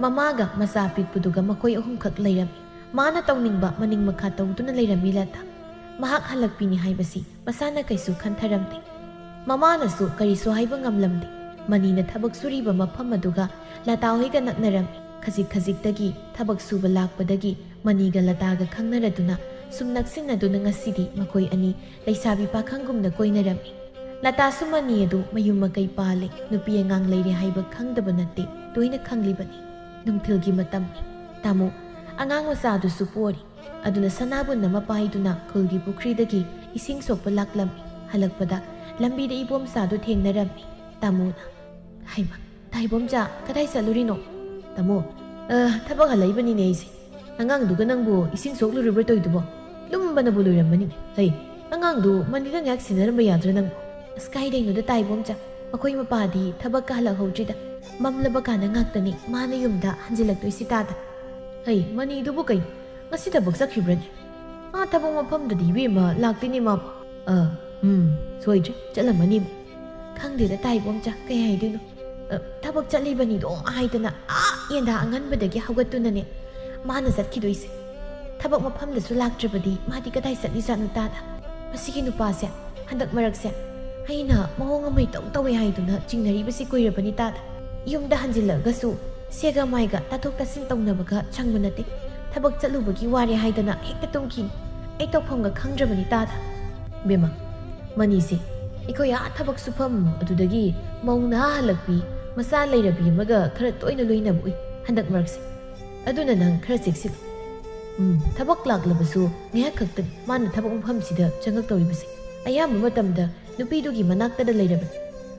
ꯃꯃꯥꯒ ꯃꯆꯥ ꯑꯄꯤꯛꯄꯗꯨꯒ ꯃꯈꯣꯏ ꯑꯍꯨꯝꯈꯛ ꯂꯩꯔꯝꯃꯤ꯫ ꯃꯥꯅ ꯇꯧꯅꯤꯡꯕ ꯃꯅꯤꯡ ꯃꯈꯥ ꯇꯧꯗꯨꯅ ꯂꯩꯔꯝꯃꯤ ꯂꯇꯥ꯫ ꯃꯍꯥꯛ ꯍꯜꯂꯛꯄꯤꯅꯤ ꯍꯥꯏꯕꯁꯤ ꯃꯁꯥꯅ ꯀꯩꯁꯨ ꯈꯟꯊꯔꯝꯗꯦ꯫ ꯃꯃꯥꯅꯁꯨ ꯀꯔꯤꯁꯨ ꯍꯥꯏꯕ ꯉꯝꯂꯝꯗꯦ꯫ ꯃꯅꯤꯅ ꯊꯕꯛ ꯁꯨꯔꯤꯕ ꯃꯐꯝ ꯑꯗꯨꯒ ꯂꯇꯥ ꯍꯣꯏꯒ ꯅꯛꯅꯔꯝꯃꯤ꯫ ꯈꯖꯤꯛ ꯈꯖꯤꯛꯇꯒꯤ ꯊꯕꯛ ꯁꯨꯕ ꯂꯥꯛꯄꯗꯒꯤ ꯃꯅꯤꯒ ꯂꯇꯥꯒ ꯈꯪꯅꯔꯗꯨꯅ ꯁꯨꯝ ꯅꯛꯁꯤꯟꯅꯗꯨꯅ ꯉꯁꯤꯗꯤ ꯃꯈꯣꯏ ꯑꯅꯤ ꯂꯩꯁꯥꯕꯤ ꯄꯥꯈꯪꯒꯨꯝꯅ ꯀꯣꯏꯅꯔꯝꯃꯤ꯫ ꯂꯇꯥꯁꯨ ꯃꯅꯤ ꯑꯗꯨ ꯃꯌꯨꯝ ꯃꯀꯩ ꯄꯥꯜꯂꯦ, ꯅꯨꯄꯤ ꯑꯉꯥꯡ ꯂꯩꯔꯦ ꯍꯥꯏꯕ ꯈꯪꯗꯕ ꯅꯠꯇꯦ, ꯇꯣꯏꯅ ꯈꯪꯂꯤꯕꯅꯤ꯫ ꯅꯨꯡꯊꯤꯜꯒꯤ ꯃꯇꯝꯅꯤ꯫ ꯇꯥꯃꯣ, ꯑꯉꯥꯡ ꯃꯆꯥꯗꯨꯁꯨ ꯄꯣꯔꯤ꯫ ꯑꯗꯨꯅ ꯁꯅꯥꯕꯨꯟ ꯑꯃ ꯄꯥꯏꯗꯨꯅ ꯈꯨꯜꯒꯤ ꯄꯨꯈ꯭ꯔꯤꯗꯒꯤ ꯏꯁꯤꯡ ꯁꯣꯛꯄ ꯂꯥꯛꯂꯝꯃꯤ꯫ ꯍꯜꯂꯛꯄꯗ ꯂꯝꯕꯤꯗ ꯏꯕꯣꯝꯆꯥꯗꯨ ꯊꯦꯡꯅꯔꯝꯃꯤ꯫ ꯇꯥꯃꯣꯅ, "ꯍꯩꯃ, ꯇꯥ ꯏꯕꯣꯝꯆꯥ, ꯀꯗꯥꯏ ꯆꯠꯂꯨꯔꯤꯅꯣ?" "ꯇꯥꯃꯣ, ꯑ, ꯊꯕꯛ ꯍꯜꯂꯛꯏꯕꯅꯤꯅꯦ ꯑꯩꯁꯦ꯫ ꯑꯉꯥꯡꯗꯨꯒ ꯅꯪꯕꯨ ꯏꯁꯤꯡ ꯁꯣꯛꯂꯨꯔꯤꯕ꯭ꯔꯣ ꯇꯧꯏꯗꯨꯕꯣ? ꯂꯨꯝꯕꯅꯕꯨ ꯂꯣꯏꯔꯝꯃꯅꯤ꯫ ꯍꯩ, ꯑꯉꯥꯡꯗꯨ ꯃꯅꯤꯗ ꯉꯥꯏꯍꯥꯛ ꯁꯤꯟꯅꯔꯝꯕ ꯌꯥꯗ꯭ꯔꯥ ꯅꯪꯕꯨ?" "ꯑꯁ, ꯀꯥꯏꯗꯩꯅꯣꯗ ꯇꯥ ꯏꯕꯣꯝꯆꯥ, ꯃꯈꯣꯏ ꯃꯄꯥꯗꯤ ꯊꯕꯛꯀ ꯍꯜꯂꯛꯍꯧꯗ꯭ꯔꯤꯗ꯫ ꯃꯝꯂꯕ ꯀꯥꯟꯗ ꯉꯥꯛꯇꯅꯤ ꯃꯥꯅ ꯌꯨꯝꯗ ꯍꯟꯖꯤꯜꯂꯛꯇꯣꯏꯁꯤ ꯇꯥꯗ꯫ ꯍꯩ, ꯃꯅꯤꯗꯨꯕꯨ ꯀꯩꯅꯣ? ꯉꯁꯤ ꯊꯕꯛ ꯆꯠꯈꯤꯕ꯭ꯔꯅꯦ? ꯑꯥ, ꯊꯕꯛ ꯃꯐꯝꯗꯗꯤ ꯏꯕꯦꯝꯃ ꯂꯥꯛꯇꯦꯅꯦ ꯃꯥꯕꯨ꯫ ꯑꯥ, ꯎꯝ, ꯁꯣꯏꯗ꯭ꯔꯦ, ꯆꯠꯂꯝꯃꯅꯤ꯫ ꯈꯪꯗꯦꯗ ꯇꯥ ꯏꯕꯣꯝꯆꯥ, ꯀꯩ ꯍꯥꯏꯗꯣꯏꯅꯣ? ꯑ, ꯊꯕꯛ ꯆꯠꯂꯤꯕꯅꯤꯗꯣ ꯍꯥꯏꯗꯅ ꯑꯥ ꯌꯦꯟꯗꯥ ꯑꯉꯟꯕꯗꯒꯤ ꯍꯧꯒꯠꯇꯨꯅꯅꯦ ꯃꯥꯅ ꯆꯠꯈꯤꯗꯣꯏꯁꯦ꯫ ꯊꯕꯛ ꯃꯐꯝꯗꯁꯨ ꯂꯥꯛꯇ꯭ꯔꯕꯗꯤ ꯃꯥꯗꯤ ꯀꯗꯥꯏ ꯆꯠꯂꯤꯖꯥꯠꯅꯣ ꯇꯥꯗ? ꯃꯁꯤꯒꯤ ꯅꯨꯄꯥꯁꯦ ꯍꯟꯗꯛ ꯃꯔꯛꯁꯦ ꯑꯩꯅ ꯃꯑꯣꯡ ꯑꯃ ꯏꯇꯧ ꯇꯧꯋꯦ ꯍꯥꯏꯗꯨꯅ ꯆꯤꯡꯅꯔꯤꯕꯁꯤ ꯀꯨꯏꯔꯕꯅꯤ ꯇꯥꯗ꯫ ꯌꯨꯝꯗ ꯍꯟꯖꯤꯜꯂꯛꯑꯒꯁꯨ ꯁꯦꯒ ꯃꯥꯏꯒ ꯇꯥꯊꯣꯛ ꯇꯥꯁꯤꯟ ꯇꯧꯅꯕꯒ ꯁꯪꯕ ꯅꯠꯇꯦ꯫ ꯊꯕꯛ ꯆꯠꯂꯨꯕꯒꯤ ꯋꯥꯔꯦ ꯍꯥꯏꯗꯅ ꯍꯦꯛꯇ ꯇꯨꯝꯈꯤꯅꯤ꯫ ꯑꯩ ꯇꯧꯐꯝꯒ ꯈꯪꯗ꯭ꯔꯕꯅꯤ ꯇꯥꯗ꯫ ꯕꯦꯝꯃ, ꯃꯅꯤꯁꯦ ꯑꯩꯈꯣꯏ ꯑꯥ ꯊꯕꯛ ꯁꯨꯐꯝ ꯑꯗꯨꯗꯒꯤ ꯃꯧ ꯅꯍꯥ ꯍꯜꯂꯛꯄꯤ, ꯃꯆꯥ ꯂꯩꯔꯕꯤ ꯑꯃꯒ ꯈꯔ ꯇꯣꯏꯅ ꯂꯣꯏꯅꯕ ꯎꯏ ꯍꯟꯗꯛ ꯃꯔꯛꯁꯦ꯫ ꯑꯗꯨꯅ ꯅꯪ ꯈꯔ ꯆꯦꯛꯁꯤꯜꯂꯨ꯫ ꯎꯝ, ꯊꯕꯛ ꯂꯥꯛꯂꯕꯁꯨ ꯉꯥꯏꯍꯥꯛ ꯈꯛꯇꯅꯤ ꯃꯥꯅ ꯊꯕꯛ ꯃꯐꯝꯁꯤꯗ ꯆꯪꯉꯛꯇꯧꯔꯤꯕꯁꯦ꯫ ꯑꯌꯥꯝꯕ ꯃꯇꯝꯗ ꯅꯨꯄꯤꯗꯨꯒꯤ ꯃꯅꯥꯛꯇꯗ ꯂꯩꯔꯕꯅꯤ꯫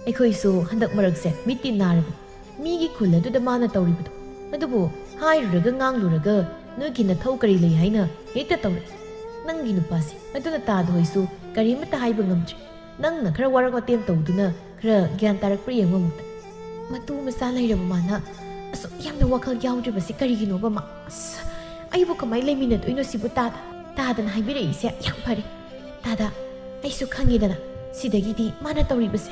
ꯑꯩꯈꯣꯏꯁꯨ ꯍꯟꯗꯛ ꯃꯔꯛꯁꯦ ꯃꯤꯠꯇꯤ ꯅꯥꯔꯕꯅꯤ꯫ ꯃꯤꯒꯤ ꯈꯨꯜ ꯑꯗꯨꯗ ꯃꯥꯅ ꯇꯧꯔꯤꯕꯗꯣ꯫ ꯑꯗꯨꯕꯨ ꯍꯥꯏꯔꯨꯔꯒ ꯉꯥꯡꯂꯨꯔꯒ ꯅꯣꯏꯒꯤ ꯅꯊꯧ ꯀꯔꯤ ꯂꯩ ꯍꯥꯏꯅ ꯍꯦꯛꯇ ꯇꯧꯔꯛꯏ꯫ ꯅꯪꯒꯤ ꯅꯨꯄꯥꯁꯦ꯫ ꯑꯗꯨꯅ ꯇꯥꯗ ꯍꯣꯏꯁꯨ ꯀꯔꯤꯃꯠꯇ ꯍꯥꯏꯕ ꯉꯝꯗ꯭ꯔꯦ꯫ ꯅꯪꯅ ꯈꯔ ꯋꯥꯔꯛ ꯋꯥꯇꯦꯝ ꯇꯧꯗꯨꯅ ꯈꯔ ꯒ꯭ꯌꯥꯟ ꯇꯥꯔꯛꯄ꯭ꯔꯥ ꯌꯦꯡꯉꯨ ꯑꯃꯨꯛꯇ꯫ ꯃꯇꯨ ꯃꯆꯥ ꯂꯩꯔꯕ ꯃꯥꯅ ꯑꯁꯨꯛ ꯌꯥꯝꯅ ꯋꯥꯈꯜ ꯌꯥꯎꯗ꯭ꯔꯤꯕꯁꯤ ꯀꯔꯤꯒꯤꯅꯣꯕ ꯃꯥ? ꯑꯁ, ꯑꯩꯕꯨ ꯀꯃꯥꯏꯅ ꯂꯩꯃꯤꯟꯅꯗꯣꯏꯅꯣ ꯁꯤꯕꯨ? ꯇꯥꯗ, ꯇꯥꯗꯅ ꯍꯥꯏꯕꯤꯔꯛꯏꯁꯦ ꯌꯥꯝ ꯐꯔꯦ꯫ ꯇꯥꯗ, ꯑꯩꯁꯨ ꯈꯪꯉꯤꯗꯅ ꯁꯤꯗꯒꯤꯗꯤ ꯃꯥꯅ ꯇꯧꯔꯤꯕꯁꯦ꯫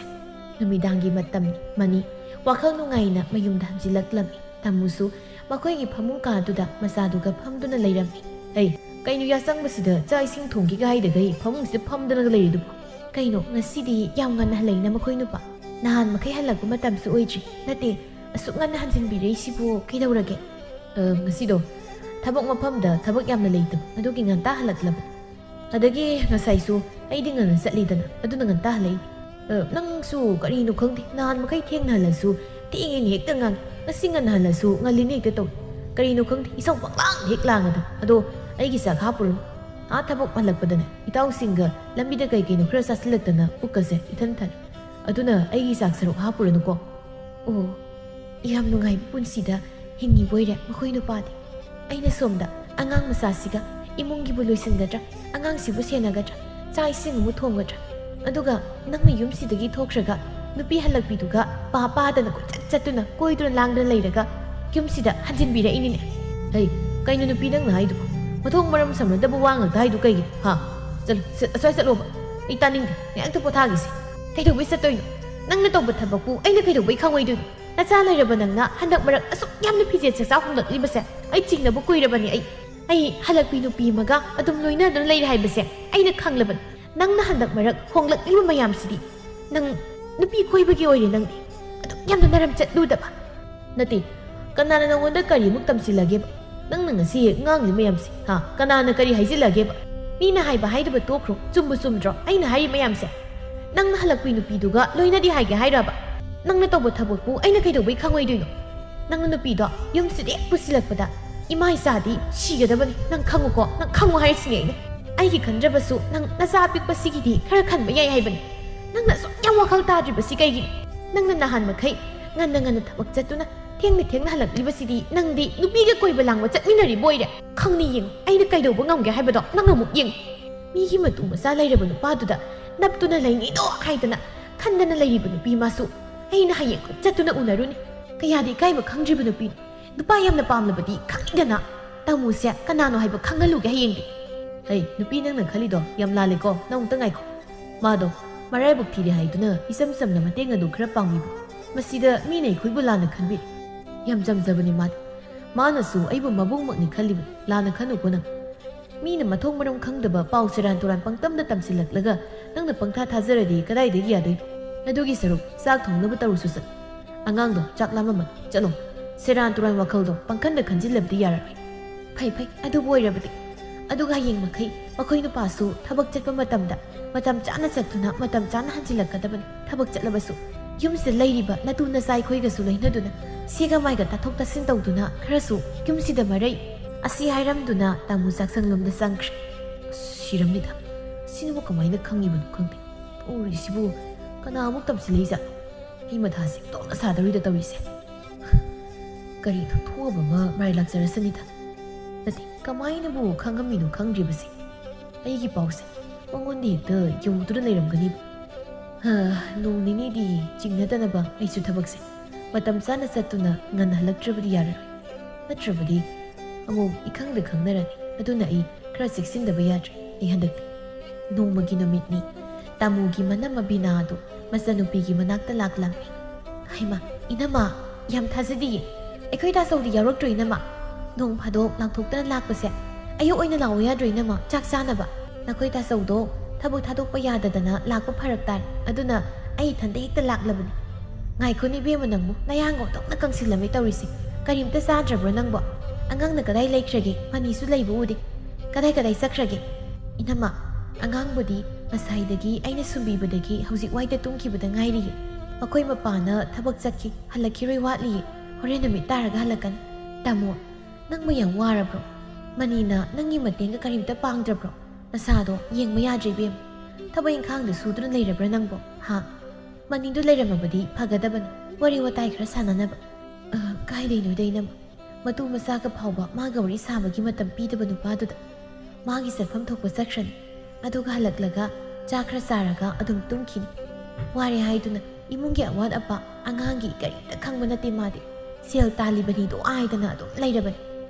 ꯅꯨꯃꯤꯗꯥꯡꯒꯤ ꯃꯇꯝꯅꯤ꯫ ꯃꯅꯤ ꯋꯥꯈꯜ ꯅꯨꯡꯉꯥꯏꯅ ꯃꯌꯨꯝꯗ ꯍꯟꯖꯤꯜꯂꯛꯂꯝꯃꯤ꯫ ꯇꯥꯃꯨꯁꯨ ꯃꯈꯣꯏꯒꯤ ꯐꯃꯨꯡ ꯀꯥꯗꯨꯗ ꯃꯆꯥꯗꯨꯒ ꯐꯝꯗꯨꯅ ꯂꯩꯔꯝꯃꯤ꯫ "ꯍꯩ, ꯀꯩꯅꯣ ꯌꯥꯆꯪꯕꯁꯤꯗ ꯆꯥꯛ ꯏꯁꯤꯡ ꯊꯣꯡꯒꯦꯒ ꯍꯥꯏꯗꯈꯩ ꯐꯃꯨꯡꯁꯤꯗ ꯐꯝꯗꯅꯒ ꯂꯩꯔꯤꯗꯨꯕꯣ? ꯀꯩꯅꯣ ꯉꯁꯤꯗꯤ ꯌꯥꯝ ꯉꯟꯅ ꯍꯜꯂꯛꯏꯅ ꯃꯈꯣꯏ ꯅꯨꯄꯥ? ꯅꯍꯥꯟ ꯃꯈꯩ ꯍꯜꯂꯛꯄ ꯃꯇꯝꯁꯨ ꯑꯣꯏꯗ꯭ꯔꯤ꯫ ꯅꯠꯇꯦ, ꯑꯁꯨꯛ ꯉꯟꯅ ꯍꯟꯖꯤꯟꯕꯤꯔꯛꯏꯁꯤꯕꯨ ꯀꯩꯗꯧꯔꯒꯦ?" "ꯑ, ꯉꯁꯤꯗꯣ ꯊꯕꯛ ꯃꯐꯝꯗ ꯊꯕꯛ ꯌꯥꯝꯅ ꯂꯩꯇꯕ ꯑꯗꯨꯒꯤ ꯉꯟꯇꯥ ꯍꯜꯂꯛꯂꯕ꯫ ꯑꯗꯒꯤ ꯉꯁꯥꯏꯁꯨ ꯑꯩꯗꯤ ꯉꯟꯅ ꯆꯠꯂꯤꯗꯅ, ꯑꯗꯨꯅ ꯉꯟꯇꯥ ꯍꯜꯂꯛꯏꯅꯤ꯫ ꯑ, ꯅꯪꯁꯨ ꯀꯔꯤꯅꯣ ꯈꯪꯗꯦ, ꯅꯍꯥꯟ ꯃꯈꯩ ꯊꯦꯡꯅ ꯍꯜꯂꯁꯨ ꯊꯦꯡꯉꯦꯅ ꯍꯦꯛꯇ ꯉꯥꯡ, ꯉꯁꯤ ꯉꯟꯅ ꯍꯜꯂꯁꯨ ꯉꯜꯂꯤꯅ ꯍꯦꯛꯇ ꯇꯧ꯫ ꯀꯔꯤꯅꯣ ꯈꯪꯗꯦ, ꯏꯁꯧ ꯄꯪꯂꯥꯡꯗ ꯍꯦꯛ ꯂꯥꯡꯉꯗ꯫ ꯑꯗꯣ ꯑꯩꯒꯤ ꯆꯥꯛ ꯍꯥꯞꯄꯨꯔꯅꯨ꯫ ꯑꯥ ꯊꯕꯛ ꯍꯜꯂꯛꯄꯗꯅꯦ ꯏꯇꯥꯎꯁꯤꯡꯒ ꯂꯝꯕꯤꯗ ꯀꯩ ꯀꯩꯅꯣ ꯈꯔ ꯆꯥꯁꯤꯜꯂꯛꯇꯅ ꯄꯨꯛꯀꯁꯦ ꯏꯊꯟ ꯊꯜꯂꯦ꯫ ꯑꯗꯨꯅ ꯑꯩꯒꯤ ꯆꯥꯛ ꯁꯔꯨꯛ ꯍꯥꯞꯄꯨꯔꯅꯨꯀꯣ꯫" ꯑꯣ, ꯌꯥꯝ ꯅꯨꯡꯉꯥꯏꯕ ꯄꯨꯟꯁꯤꯗ ꯍꯤꯡꯉꯤꯕꯣꯏꯔꯦ ꯃꯈꯣꯏ ꯅꯨꯄꯥꯗꯤ꯫ ꯑꯩꯅ ꯁꯣꯝꯗ ꯑꯉꯥꯡ ꯃꯆꯥꯁꯤꯒ ꯏꯃꯨꯡꯒꯤꯕꯨ ꯂꯣꯏꯁꯤꯟꯒꯗ꯭ꯔꯥ, ꯑꯉꯥꯡꯁꯤꯕꯨ ꯁꯦꯟꯅꯒꯗ꯭ꯔꯥ, ꯆꯥꯛ ꯏꯁꯤꯡ ꯑꯃꯨꯛ ꯊꯣꯡꯒꯗ꯭ꯔꯥ? ꯑꯗꯨꯒ ꯅꯪꯅ ꯌꯨꯝꯁꯤꯗꯒꯤ ꯊꯣꯛꯈ꯭ꯔꯒ ꯅꯨꯄꯤ ꯍꯜꯂꯛꯄꯤꯗꯨꯒ ꯄꯥ ꯄꯥꯗꯅ ꯀꯣꯏꯆꯠ ꯆꯠꯇꯨꯅ ꯀꯣꯏꯗꯨꯅ ꯂꯥꯡꯗꯨꯅ ꯂꯩꯔꯒ ꯌꯨꯝꯁꯤꯗ ꯍꯟꯖꯤꯟꯕꯤꯔꯛꯏꯅꯤꯅꯦ꯫ "ꯍꯩ, ꯀꯩꯅꯣ ꯅꯨꯄꯤ ꯅꯪꯅ ꯍꯥꯏꯗꯨꯕꯣ? ꯃꯊꯣꯡ ꯃꯔꯝ ꯁꯝꯅꯗꯕ ꯋꯥ ꯉꯥꯛꯇ ꯍꯥꯏꯗꯨ ꯀꯩꯒꯤꯅꯣ? ꯍꯥ? ꯆꯠꯂꯨ, ꯆꯠ-, ꯑꯁ꯭ꯋꯥꯏ ꯆꯠꯂꯣꯕ꯫ ꯑꯩ ꯇꯥꯅꯤꯡꯗꯦ꯫ ꯉꯥꯏꯍꯥꯛꯇ ꯄꯣꯊꯥꯈꯤꯁꯤ꯫ ꯀꯩꯗꯧꯕꯩ ꯆꯠꯇꯣꯏꯅꯣ? ꯅꯪꯅ ꯇꯧꯕ ꯊꯕꯛꯄꯨ ꯑꯩꯅ ꯀꯩꯗꯧꯕꯩ ꯈꯪꯉꯣꯏꯗꯣꯏꯅꯣ? ꯅꯆꯥ ꯂꯩꯔꯕ ꯅꯪꯅ ꯍꯟꯗꯛ ꯃꯔꯛ ꯑꯁꯨꯛ ꯌꯥꯝꯅ ꯐꯤꯖꯦꯠ ꯆꯥꯛꯆꯥ ꯍꯣꯡꯂꯛꯂꯤꯕꯁꯦ ꯑꯩ ꯆꯤꯡꯅꯕ ꯀꯨꯏꯔꯕꯅꯤ꯫ ꯑꯩ, ꯑꯩ ꯍꯜꯂꯛꯄꯤ ꯅꯨꯄꯤ ꯑꯃꯒ ꯑꯗꯨꯝ ꯂꯣꯏꯅꯗꯨꯅ ꯂꯩꯔꯦ ꯍꯥꯏꯕꯁꯦ ꯑꯩꯅ ꯈꯪꯂꯕꯅꯤ꯫ ꯅꯪꯅ ꯍꯟꯗꯛ ꯃꯔꯛ ꯍꯣꯡꯂꯛꯂꯤꯕ ꯃꯌꯥꯝꯁꯤꯗꯤ ꯅꯪ ꯅꯨꯄꯤ ꯀꯣꯏꯕꯒꯤ ꯑꯣꯏꯔꯦ ꯅꯪꯗꯤ꯫ ꯑꯗꯨꯛ ꯌꯥꯝꯅ ꯅꯔꯝ ꯆꯠꯂꯨꯗꯕ꯫ ꯅꯠꯇꯦ, ꯀꯅꯥꯅ ꯅꯪꯉꯣꯟꯗ ꯀꯔꯤꯃꯨꯛ ꯇꯝꯁꯤꯜꯂꯒꯦꯕ? ꯅꯪꯅ ꯉꯁꯤ ꯉꯥꯡꯂꯤ ꯃꯌꯥꯝꯁꯦ, ꯍꯥ? ꯀꯅꯥꯅ ꯀꯔꯤ ꯍꯥꯏꯖꯤꯜꯂꯒꯦꯕ? ꯃꯤꯅ ꯍꯥꯏꯕ ꯍꯥꯏꯗꯕ ꯇꯣꯛꯈ꯭ꯔꯣ꯫ ꯆꯨꯝꯕꯨ ꯆꯨꯝꯗ꯭ꯔꯣ ꯑꯩꯅ ꯍꯥꯏꯔꯤ ꯃꯌꯥꯝꯁꯦ? ꯅꯪꯅ ꯍꯜꯂꯛꯄꯤ ꯅꯨꯄꯤꯗꯨꯒ ꯂꯣꯏꯅꯗꯦ ꯍꯥꯏꯒꯦ ꯍꯥꯏꯔꯕ? ꯅꯪꯅ ꯇꯧꯕ ꯊꯕꯛꯄꯨ ꯑꯩꯅ ꯀꯩꯗꯧꯕꯩ ꯈꯪꯉꯣꯏꯗꯣꯏꯅꯣ? ꯅꯪꯅ ꯅꯨꯄꯤꯗꯣ ꯌꯨꯝꯁꯤꯗ ꯍꯦꯛ ꯄꯨꯁꯤꯜꯂꯛꯄꯗ ꯏꯃꯥ ꯏꯆꯥꯗꯤ ꯁꯤꯒꯗꯕꯅꯤ꯫ ꯅꯪ ꯈꯪꯉꯨꯀꯣ, ꯅꯪ ꯈꯪꯉꯨ ꯍꯥꯏꯔꯤꯁꯤꯅꯦ ꯑꯩꯅ꯫ ꯑꯩꯒꯤ ꯈꯟꯗ꯭ꯔꯕꯁꯨ ꯅꯪ ꯅꯆꯥ ꯑꯄꯤꯛꯄꯁꯤꯒꯤꯗꯤ ꯈꯔ ꯈꯟꯕ ꯌꯥꯏ ꯍꯥꯏꯕꯅꯤ꯫ ꯅꯪꯅ ꯑꯁꯨꯛ ꯌꯥꯝ ꯋꯥꯈꯜ ꯇꯥꯗ꯭ꯔꯤꯕꯁꯤ ꯀꯩꯒꯤꯅꯣ? ꯅꯪꯅ ꯅꯍꯥꯟ ꯃꯈꯩ ꯉꯟꯅ ꯉꯟꯅ ꯊꯕꯛ ꯆꯠꯇꯨꯅ ꯊꯦꯡꯅ ꯊꯦꯡꯅ ꯍꯜꯂꯛꯂꯤꯕꯁꯤꯗꯤ ꯅꯪꯗꯤ ꯅꯨꯄꯤꯒ ꯀꯣꯏꯕ ꯂꯥꯡꯕ ꯆꯠꯃꯤꯟꯅꯔꯤꯕ ꯑꯣꯏꯔꯦ꯫ ꯈꯪꯅꯤ ꯌꯦꯡꯉꯨ, ꯑꯩꯅ ꯀꯩꯗꯧꯕ ꯉꯝꯒꯦ ꯍꯥꯏꯕꯗꯣ ꯅꯪ ꯑꯃꯨꯛ ꯌꯦꯡꯉꯨ꯫ ꯃꯤꯒꯤ ꯃꯇꯨ ꯃꯆꯥ ꯂꯩꯔꯕ ꯅꯨꯄꯥꯗꯨꯗ ꯅꯞꯇꯨꯅ ꯂꯩꯅꯤꯗꯣ ꯍꯥꯏꯗꯅ ꯈꯟꯗꯅ ꯂꯩꯔꯤꯕ ꯅꯨꯄꯤ ꯃꯥꯁꯨ ꯑꯩꯅ ꯍꯌꯦꯡ ꯆꯠꯇꯨꯅ ꯎꯅꯔꯨꯅꯤ꯫ ꯀꯌꯥꯗꯤ ꯏꯀꯥꯏꯕ ꯈꯪꯗ꯭ꯔꯤꯕ ꯅꯨꯄꯤꯅꯣ꯫ ꯅꯨꯄꯥ ꯌꯥꯝꯅ ꯄꯥꯝꯂꯕꯗꯤ ꯈꯪꯉꯤꯗꯅ꯫ ꯇꯥꯃꯣꯁꯦ ꯀꯅꯥꯅꯣ ꯍꯥꯏꯕ ꯈꯪꯍꯜꯂꯨꯒꯦ ꯍꯌꯦꯡꯗꯤ꯫ ꯍꯩ, ꯅꯨꯄꯤ, ꯅꯪꯅ ꯈꯜꯂꯤꯗꯣ ꯌꯥꯝ ꯂꯥꯜꯂꯦꯀꯣ꯫ ꯅꯪ ꯑꯃꯨꯛꯇ ꯉꯥꯏꯈꯣ꯫ ꯃꯥꯗꯣ ꯃꯔꯥꯏꯕꯛ ꯊꯤꯔꯦ ꯍꯥꯏꯗꯨꯅ ꯏꯆꯝ ꯆꯝꯅ ꯃꯇꯦꯡ ꯑꯗꯨ ꯈꯔ ꯄꯥꯡꯕꯤꯕ꯫ ꯃꯁꯤꯗ ꯃꯤꯅ ꯑꯩꯈꯣꯏꯕꯨ ꯂꯥꯟꯅ ꯈꯟꯕꯤꯔꯦ꯫ ꯌꯥꯝ ꯆꯝꯖꯕꯅꯤ ꯃꯥꯗꯤ꯫ ꯃꯥꯅꯁꯨ ꯑꯩꯕꯨ ꯃꯕꯨꯡꯃꯛꯅꯤ ꯈꯜꯂꯤꯕꯅꯤ꯫ ꯂꯥꯟꯅ ꯈꯟꯅꯨꯀꯣ ꯅꯪ꯫ ꯃꯤꯅ ꯃꯊꯣꯡ ꯃꯔꯝ ꯈꯪꯗꯕ ꯄꯥꯎ ꯁꯦꯔꯥꯟ ꯇꯨꯔꯥꯟ ꯄꯪꯇꯝꯗ ꯇꯝꯁꯤꯜꯂꯛꯂꯒ ꯅꯪꯅ ꯄꯪꯊꯥ ꯊꯥꯖꯔꯗꯤ ꯀꯗꯥꯏꯗꯒꯤ ꯌꯥꯗꯣꯏꯅꯣ? ꯑꯗꯨꯒꯤ ꯁꯔꯨꯛ ꯆꯥꯛ ꯊꯣꯡꯅꯕ ꯇꯧꯔꯨꯁꯨ ꯆꯠ꯫ ꯑꯉꯥꯡꯗꯣ ꯆꯥꯛ ꯂꯥꯝꯃꯝꯃꯅꯤ꯫ ꯆꯠꯂꯣ꯫ ꯁꯦꯔꯥꯟ ꯇꯨꯔꯥꯟ ꯋꯥꯈꯜꯗꯣ ꯄꯪꯈꯟꯗ ꯈꯟꯖꯤꯜꯂꯕꯗꯤ ꯌꯥꯔꯔꯣꯏ꯫ ꯐꯩ, ꯐꯩ, ꯑꯗꯨꯕꯨ ꯑꯣꯏꯔꯕꯗꯤ꯫ ꯑꯗꯨꯒ ꯍꯌꯦꯡ ꯃꯈꯩ ꯃꯈꯣꯏ ꯅꯨꯄꯥꯁꯨ ꯊꯕꯛ ꯆꯠꯄ ꯃꯇꯝꯗ ꯃꯇꯝ ꯆꯥꯅ ꯆꯠꯇꯨꯅ ꯃꯇꯝ ꯆꯥꯅ ꯍꯟꯖꯤꯜꯂꯛꯀꯗꯕꯅꯤ꯫ ꯊꯕꯛ ꯆꯠꯂꯕꯁꯨ ꯌꯨꯝꯁꯤꯗ ꯂꯩꯔꯤꯕ ꯅꯇꯨ ꯅꯆꯥ ꯑꯩꯈꯣꯏꯒꯁꯨ ꯂꯣꯏꯅꯗꯨꯅ ꯁꯦꯒ ꯃꯥꯏꯒ ꯇꯥꯊꯣꯛ ꯇꯥꯁꯤꯟ ꯇꯧꯗꯨꯅ ꯈꯔꯁꯨ ꯌꯨꯝꯁꯤꯗ ꯃꯔꯩ ꯑꯁꯤ ꯍꯥꯏꯔꯝꯗꯨꯅ ꯇꯥꯃꯣ ꯆꯥꯛꯁꯪꯂꯣꯝꯗ ꯆꯪꯈ꯭ꯔꯦ꯫ ꯑꯁ, ꯁꯤꯔꯝꯅꯤꯗ꯫ ꯁꯤꯅꯕꯨ ꯀꯃꯥꯏꯅ ꯈꯪꯉꯤꯕꯅꯣ ꯈꯪꯗꯦ꯫ ꯇꯧꯔꯤꯁꯤꯕꯨ ꯀꯅꯥꯃꯨꯛ ꯇꯝꯁꯤꯜꯂꯛꯏꯖꯥꯠꯅꯣ? ꯑꯩ ꯃꯊꯥꯁꯦ ꯇꯣꯛꯅ ꯁꯥꯗꯧꯔꯤꯗ ꯇꯧꯔꯤꯁꯦ꯫ ꯀꯔꯤꯅꯣ, ꯊꯣꯛꯑꯕ ꯑꯃ ꯃꯔꯥꯏ ꯂꯥꯛꯆꯔꯁꯅꯤꯗ꯫ ꯅꯠꯇꯦ, ꯀꯃꯥꯏꯅꯕꯨ ꯈꯪꯉꯝꯃꯤꯅꯣ ꯈꯪꯗ꯭ꯔꯤꯕꯁꯦ? ꯑꯩꯒꯤ ꯄꯥꯎꯁꯦ ꯃꯉꯣꯟꯗ ꯍꯦꯛꯇ ꯌꯧꯗꯨꯅ ꯂꯩꯔꯝꯒꯅꯤꯕ꯫ ꯍꯥ, ꯅꯣꯡ ꯅꯤꯅꯤꯗꯤ ꯆꯤꯡꯅꯗꯅꯕ ꯑꯩꯁꯨ ꯊꯕꯛꯁꯦ ꯃꯇꯝ ꯆꯥꯅ ꯆꯠꯇꯨꯅ ꯉꯟꯅ ꯍꯜꯂꯛꯇ꯭ꯔꯕꯗꯤ ꯌꯥꯔꯔꯣꯏ꯫ ꯅꯠꯇ꯭ꯔꯕꯗꯤ ꯑꯃꯨꯛ ꯏꯈꯪꯗ ꯈꯪꯅꯔꯅꯤ꯫ ꯑꯗꯨꯅ ꯑꯩ ꯈꯔ ꯆꯦꯛꯁꯤꯟꯗꯕ ꯌꯥꯗ꯭ꯔꯦ꯫ ꯑꯩ ꯍꯟꯗꯛꯇꯤ ꯅꯣꯡꯃꯒꯤ ꯅꯨꯃꯤꯠꯅꯤ꯫ ꯇꯥꯃꯣꯒꯤ ꯃꯅꯝꯃ ꯕꯤꯅꯥ ꯑꯗꯨ ꯃꯆꯟꯅꯨꯄꯤꯒꯤ ꯃꯅꯥꯛꯇ ꯂꯥꯛꯂꯝꯃꯤ꯫ ꯍꯩꯃꯥ, ꯏꯅꯝꯃ, ꯌꯥꯝ ꯊꯥꯖꯗꯤꯌꯦ꯫ ꯑꯩꯈꯣꯏ ꯇꯥꯆꯧꯗꯤ ꯌꯥꯎꯔꯛꯇ꯭ꯔꯣ, ꯏꯅꯝꯃ? ꯅꯣꯡ ꯐꯥꯗꯣꯛ ꯂꯥꯡꯊꯣꯛꯇꯅ ꯂꯥꯛꯄꯁꯦ ꯑꯌꯨꯛ ꯑꯣꯏꯅ ꯂꯥꯛꯑꯣ ꯌꯥꯗ꯭ꯔꯣ, ꯏꯅꯝꯃ? ꯆꯥꯛ ꯆꯥꯅꯕ꯫ ꯅꯈꯣꯏ ꯇꯥꯆꯧꯗꯣ ꯊꯕꯛ ꯊꯥꯗꯣꯛꯄ ꯌꯥꯗꯗꯅ ꯂꯥꯛꯄ ꯐꯔꯛ ꯇꯥꯔꯦ꯫ ꯑꯗꯨꯅ ꯑꯩ ꯏꯊꯟꯗ ꯍꯦꯛꯇ ꯂꯥꯛꯂꯕꯅꯤ꯫ ꯉꯥꯏꯈꯣꯅꯦ, ꯏꯕꯦꯝꯃ, ꯅꯪꯕꯨ ꯅꯌꯥꯡ ꯉꯧꯗꯧꯅ ꯀꯪꯁꯤꯜꯂꯝꯃꯦ ꯇꯧꯔꯤꯁꯦ꯫ ꯀꯔꯤꯝꯇ ꯆꯥꯗ꯭ꯔꯕ꯭ꯔꯣ ꯅꯪꯕꯣ? ꯑꯉꯥꯡꯅ ꯀꯗꯥꯏ ꯂꯩꯈ꯭ꯔꯒꯦ? ꯃꯅꯤꯁꯨ ꯂꯩꯕ ꯎꯗꯦ꯫ ꯀꯗꯥꯏ ꯀꯗꯥꯏ ꯆꯠꯈ꯭ꯔꯒꯦ? ꯏꯅꯝꯃ, ꯑꯉꯥꯡꯕꯨꯗꯤ ꯉꯁꯥꯏꯗꯒꯤ ꯑꯩꯅ ꯁꯨꯝꯕꯤꯕꯗꯒꯤ ꯍꯧꯖꯤꯛ ꯋꯥꯏꯗ ꯇꯨꯝꯈꯤꯕꯗ ꯉꯥꯏꯔꯤꯌꯦ꯫ ꯃꯈꯣꯏ ꯃꯄꯥꯅ ꯊꯕꯛ ꯆꯠꯈꯤ, ꯍꯜꯂꯛꯈꯤꯔꯣꯏ ꯋꯥꯠꯂꯤꯌꯦ꯫ ꯍꯣꯔꯦꯟ ꯅꯨꯃꯤꯠ ꯇꯥꯔꯒ ꯍꯜꯂꯛꯀꯅꯤ꯫ ꯇꯥꯃꯣ, ꯅꯪꯕꯨ ꯌꯥꯝ ꯋꯥꯔꯕ꯭ꯔꯣ? ꯃꯅꯤꯅ ꯅꯪꯒꯤ ꯃꯇꯦꯡꯒ ꯀꯔꯤꯝꯇ ꯄꯥꯡꯗ꯭ꯔꯕ꯭ꯔꯣ? ꯅꯁꯥꯗꯣ ꯌꯦꯡꯕ ꯌꯥꯗ꯭ꯔꯦ ꯏꯕꯦꯝ꯫ ꯊꯕꯛ ꯏꯪꯈꯥꯡꯗ ꯁꯨꯗꯨꯅ ꯂꯩꯔꯕ꯭ꯔꯥ ꯅꯪꯕꯣ? ꯍꯥ? ꯃꯅꯤꯗꯨ ꯂꯩꯔꯝꯃꯕꯗꯤ ꯐꯒꯗꯕꯅꯤ, ꯋꯥꯔꯤ ꯋꯥꯇꯥꯏ ꯈꯔ ꯁꯥꯟꯅꯅꯕ꯫ ꯑ, ꯀꯥꯏꯗꯩꯅꯣꯗ ꯏꯅꯝꯃ? ꯃꯇꯨ ꯃꯆꯥꯒ ꯐꯥꯎꯕ ꯃꯥꯒ ꯋꯥꯔꯤ ꯁꯥꯕꯒꯤ ꯃꯇꯝ ꯄꯤꯗꯕ ꯅꯨꯄꯥꯗꯨꯗ꯫ ꯃꯥꯒꯤ ꯆꯠꯐꯝ ꯊꯣꯛꯄ ꯆꯠꯈ꯭ꯔꯅꯤ꯫ ꯑꯗꯨꯒ ꯍꯜꯂꯛꯂꯒ ꯆꯥ ꯈꯔ ꯆꯥꯔꯒ ꯑꯗꯨꯝ ꯇꯨꯝꯈꯤꯅꯤ꯫ ꯋꯥꯔꯦ ꯍꯥꯏꯗꯨꯅ ꯏꯃꯨꯡꯒꯤ ꯑꯋꯥꯠ ꯑꯄꯥ, ꯑꯉꯥꯡꯒꯤ ꯀꯔꯤꯝꯇ ꯈꯪꯕ ꯅꯠꯇꯦ ꯃꯥꯗꯤ꯫ ꯁꯦꯜ ꯇꯥꯜꯂꯤꯕꯅꯤꯗꯣ ꯍꯥꯏꯗꯅ ꯑꯗꯨꯝ ꯂꯩꯔꯕꯅꯤ꯫